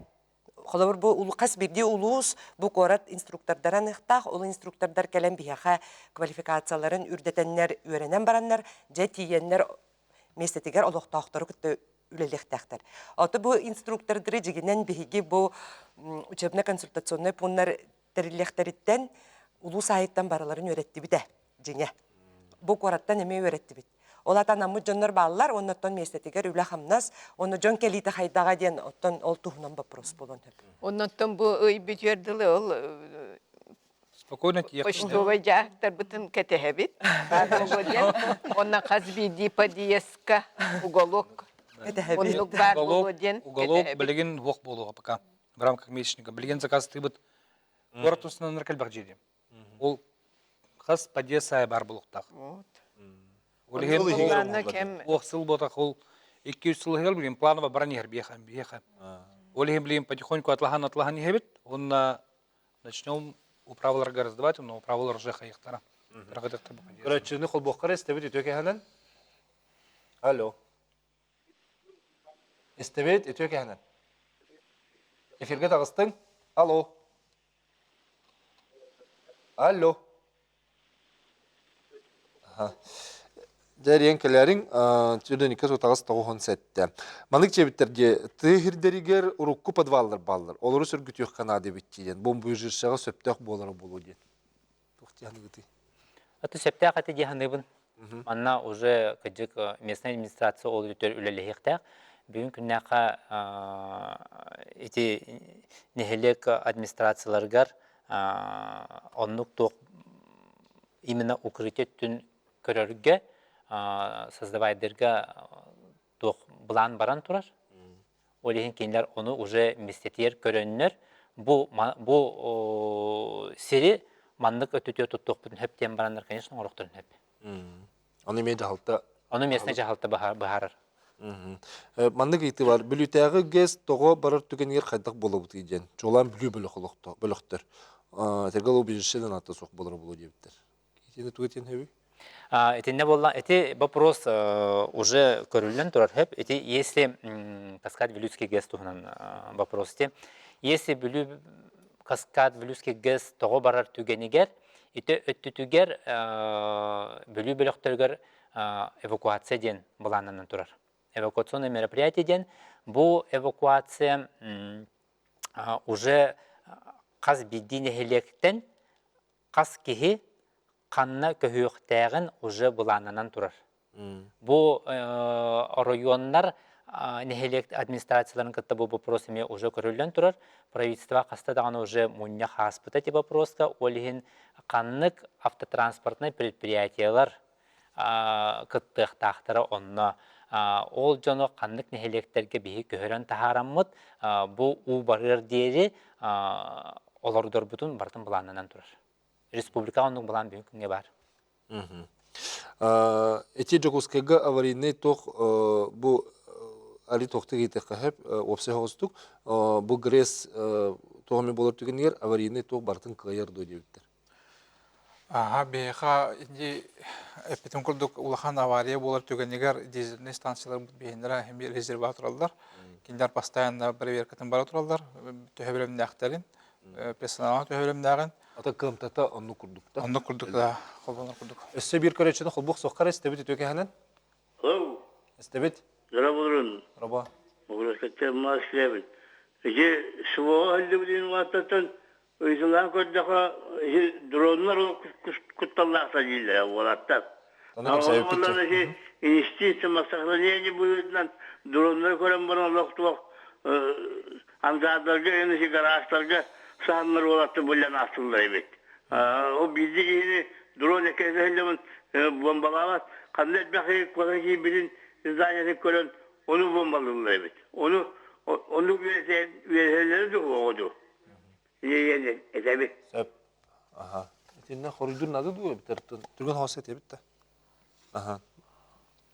Холобур, бу хас биирдии улуус, бу куорат инструктордара аныахтаах, ол инструктордар кэлэн биһиэхэ квалификацияларын үрдэтэннэр, үөрэнэн бараннар, дьэ тиийэннэр миэстэтигэр олохтоохтору кытта үлэлиэхтээхтэр. Ото бу инструктордары дьигинэн биһиги бу учебно-консультационнай пууннар тэриллиэхтэриттэн улуус аайыттан барыларын үөрэттибитэ дьиҥэ. Бу куораттан эмиэ үөрэттибит. Ол аата анаммыт дьоннор бааллар, уонна оттон миэстэтигэр үлэ-хамнас, уонна дьон кэлиитэ хайдаҕа диэн оттон ол туһунан вопрос буолуон сөп. Оннуттан бу ый бүтүөр дылы ол Спокойно почтовай дьаһыктарбытын кэтэһэбит. Баар Онно хас биирдии подъездка уголок оннук баар буолуо диэн Уголок билигин уох буолуоҕа пока в рамках месячника. Билигин заказтыыбыт. Куорат тусунаннар кэлбэх дьиэ Ол хас подъезд сайа баар буолуохтаах. Ол иһин уох сыл буотах ол 200 сыл иһигэр билигин планово баран иһэр биэхэ биэхэ. Ол иһин билигин потихоньку атлаһан атлаһан иһэбит. Уонна начнем управаларга раздавать, но управалар уже хайыхтара. Көрөөччүнү холбуоххара истэбит үтүө кэһэнэн. Алло. Истэбит үтүө кэһэнэн. Эфиргэ таҕыстыҥ. Алло. Алло. Дьэ, кэлээриҥ Чүрдүниккэ сутаҕас 97. Манык дьиэбиттэргэ тыа сирдэригэр урукку подваллар бааллар. Олору сөргүтүөххэ наада эбит диэн. Бомбоубежищеҕа сөптөөх буолара буолуо диэн. Туох дии саныыгытый? Это сөптөөх этэ дии саныыбын. Манна уже кыдьык местная администрация ол өтөр үлэлэһиэхтээх. Бүгүн күннээххэ ити нэһилиэк администрацияларыгар оннук туох именно укрытие өттүн көрөргө, создавайдырга туох былаан баран турар. Ол иһин кинилэр ону уже миэстэтигэр көрөннөр бу бу сири маннык өттүтүгэр туттуохпутун сөп диэн бараннар, конечно, оҥоруохтарын сөп. Ону эмиэ дьаһалта Ону местнай дьаһалта быһаарар. Маннык ыйытыы бар. Бүлүүтээҕи ГЭС тоҕо барар түгэнигэр хайдах буолабытый диэн. Чуолаан Бүлүү бөлөх бөлөхтөр. Этэргэ убежище ата суох буолара буолуо диэбиттэр. Итини тугу этиэн сөбүй? Итиннэ буолла, ити вопрос уже көрүллэн турар сөп. Ити если Каскад Вилюйский ГЭС туһунан вопрос ити. Если Бүлүү Каскад Вилюйский ГЭС тоҕо барар түгэнигэр, ити өттүтүгэр Бүлүү бөлөхтөрүгэр эвакуация диэн былааннанан турар. Эвакуационное мероприятие диэн бу эвакуация уже хас биирдии нэһилиэктэн хас киһи ханна көһүөхтээҕин уже былааннанан турар. Бу оройуоннар нэһилиэк администрацияларын кытта бу вопрос эмиэ уже көрүллэн турар. Правительство хаста даҕаны уже мунньах ааспыта ити вопроска. Ол иһин ханнык автотранспортнай предприятиелар кыттыахтаахтара онно ол дьону ханнык нэһилиэктэргэ биһи көһөрөн таһаараммыт бу уу барыар диэри олордорбутун барытын былааннанан турар. Республикаҕа оннук былаан бүгүн күҥҥэ баар. Ити Дьокуускайга аварийнай туох бу али туохтук иитиэххэ сөп уопсай соҕустук бу ГРЭС туох эмэ буолар түгэнигэр аварийнай туох барытын кыайар дуо диэбиттэр. Аха, биһиэхэ ити эппитим курдук улахан авария буолар түгэнигэр дизельнэй станцияларбыт биһиэннэрэ эмиэ резерваҕа тураллар. Кинилэр постоянно проверкатын бара тураллар, төһө бэлэмнээхтэрин, персоналга төһө бэлэмнээҕин. Ата кыамтата оннук курдук да? Оннук курдук да, холбонор курдук. Өссө биир көрөөччүнү холбуох суоххар истэбит үтүө кэһэнэн. Hello. Истэбит. Дорабылырын. Раба. Угурасаттан маслябын. Ити СВО өллүбүтүн уаттаттан Ыйытылаан көрдөхө, дроннар кутталлаахтар дииллэрэ уолаттар. Онон ити инстинкт самосохранение быһыытынан дроннары көрөн баран олох туох ангардарга, ити гаражтарга саһаннар уолаттар буллан аастыллар эбит. Ол биирдии киһини дрон эккирэтэ бомбалаабат, ханна элбэх киһи куотан киирбитин зданиятын көрөн ону бомбалыыллар эбит. Ону оннук үөрэтэллэрэ дуу оҕо дуу? Иэйэн этэбит. Сөп. Аха. Итиннэ хоруйдуур наада дуу эбитэр түргэн хоос этэбит да. Аха.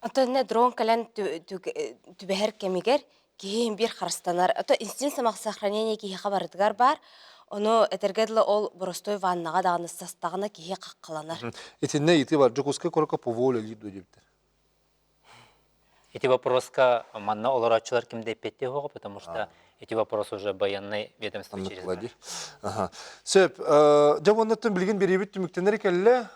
Оттон дрон кэлэн түбэһэр кэмигэр киһи биир харыстанар. Ото инстинкт самосохранение киһиэхэ барытыгар баар. Ону этэргэ дылы ол боростой ваннаҕа даҕаны састаҕына киһи хаххаланар. Итиннэ ити бар Дьокуускай куоракка ПВО үлэлиир дуо диэбиттэр. Эти вопроска манна олорооччулар ким да эппиэттиэ суоҕа, потому что эти вопрос уже военный ведомство через Ага. Сөп. Дьэ уоннаттан билигин бириэбит түмүктэнэр кэллэ.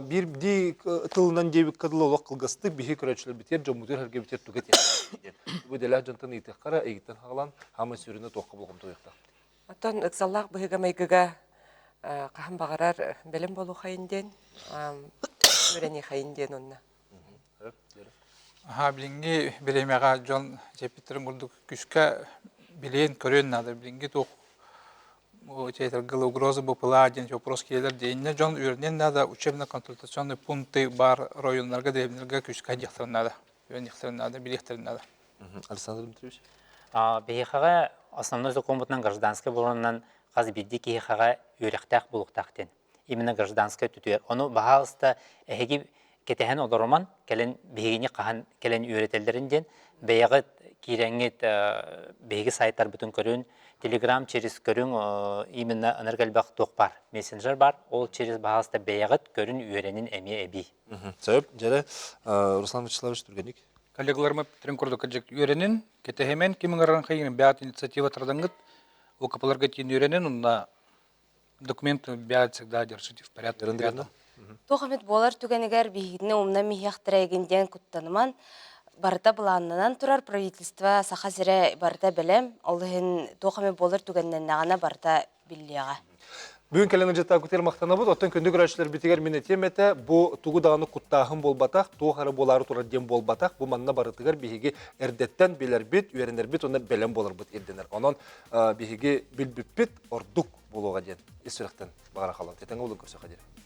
Биир дии тылынан диэбиккэ дылы олох кылгастык биһи көрөөччүлэрбитигэр дьоммутугар сэргэбитигэр туга этиэхтээхпит диэн. Бу идэлээх дьонтон ыйытыаххара, эйигиттэн хаалан хаамай сүрүнэ туохха болҕомто уйуохтаахпыт. Оттон ыксаллаах быһыыга-майгыга хаһан баҕарар бэлэм буолуохайын диэн, үөрэниэхэйин диэн онно. Аһаа, билиҥҥи бириэмэҕэ дьон дьиэппиттэрин курдук күүскэ билиэн, көрүөн наада. Билиҥҥи туох угроза БПЛА диэн вопрос киирэлэр диэннэ дьон үөрэниэн наада, учебно-консультационный пункты баар районнарга, дэриэбинэлэргэ күүскэ диэхтэрин наада, үөрэниэхтэрин наада, билиэхтэрин наада. Александр Дмитриевич? Биһиэхэҕэ основной закоммутунан гражданскай буоланынан хас биирдии киһиэхэҕэ үөрэхтээх буолуохтаах диэн. Именно гражданскай өттүтүгэр. Ону баһаалыста эһиги кэтэһэн олоруман, кэлэн биһигини хаһан кэлэн үөрэтэллэрин диэн бэйэҕит киирэҥҥит биһиги сайтарбытын көрүн, Telegram через көрүҥ именно ынырык элбэх туох баар, мессенджер бар, ол через баһаалыста бэйэҕит көрүн үөрэнин эмиэ эбии. Сөп, дьэрэ Руслан Вячеславович түргэнник. Коллегаларым эппиттэрин курдук кырдьык үөрэнин, кэтэһимэн ким ыҥырарын хайыгын бэйэҕит инициатива тардаңҥыт, УКПларга тиийэн үөрэнин, онно документы бэйэҕит всегда держите в порядке. Туох эмит буолар түгэнигэр биһигини умнан иһиэхтэрэ игин диэн куттаныман. Барыта былааннанан турар правительство Саха сирэ барыта бэлэм. Ол иһин туох эмит буолар түгэннэннэҕинэ барыта биллиэҕэ. Бүгүн кэлэн ыдьыттааккытыгар махтанабыт. Оттон күндү көрөөччүлэрбитигэр мин этиэм этэ, бу тугу даҕаны куттааһын буолбатах, туох эрэ буолаары турар диэн буолбатах. Бу манна барытыгар биһиги эрдэттэн билэрбит, үөрэнэрбит уонна бэлэм буоларбыт ирдэнэр. Онон биһиги билбиппит ордук буолуоҕа диэн ис сүрэхтэн баҕара хаалабыт. Этэҥҥэ буолун көрсөххө диэри.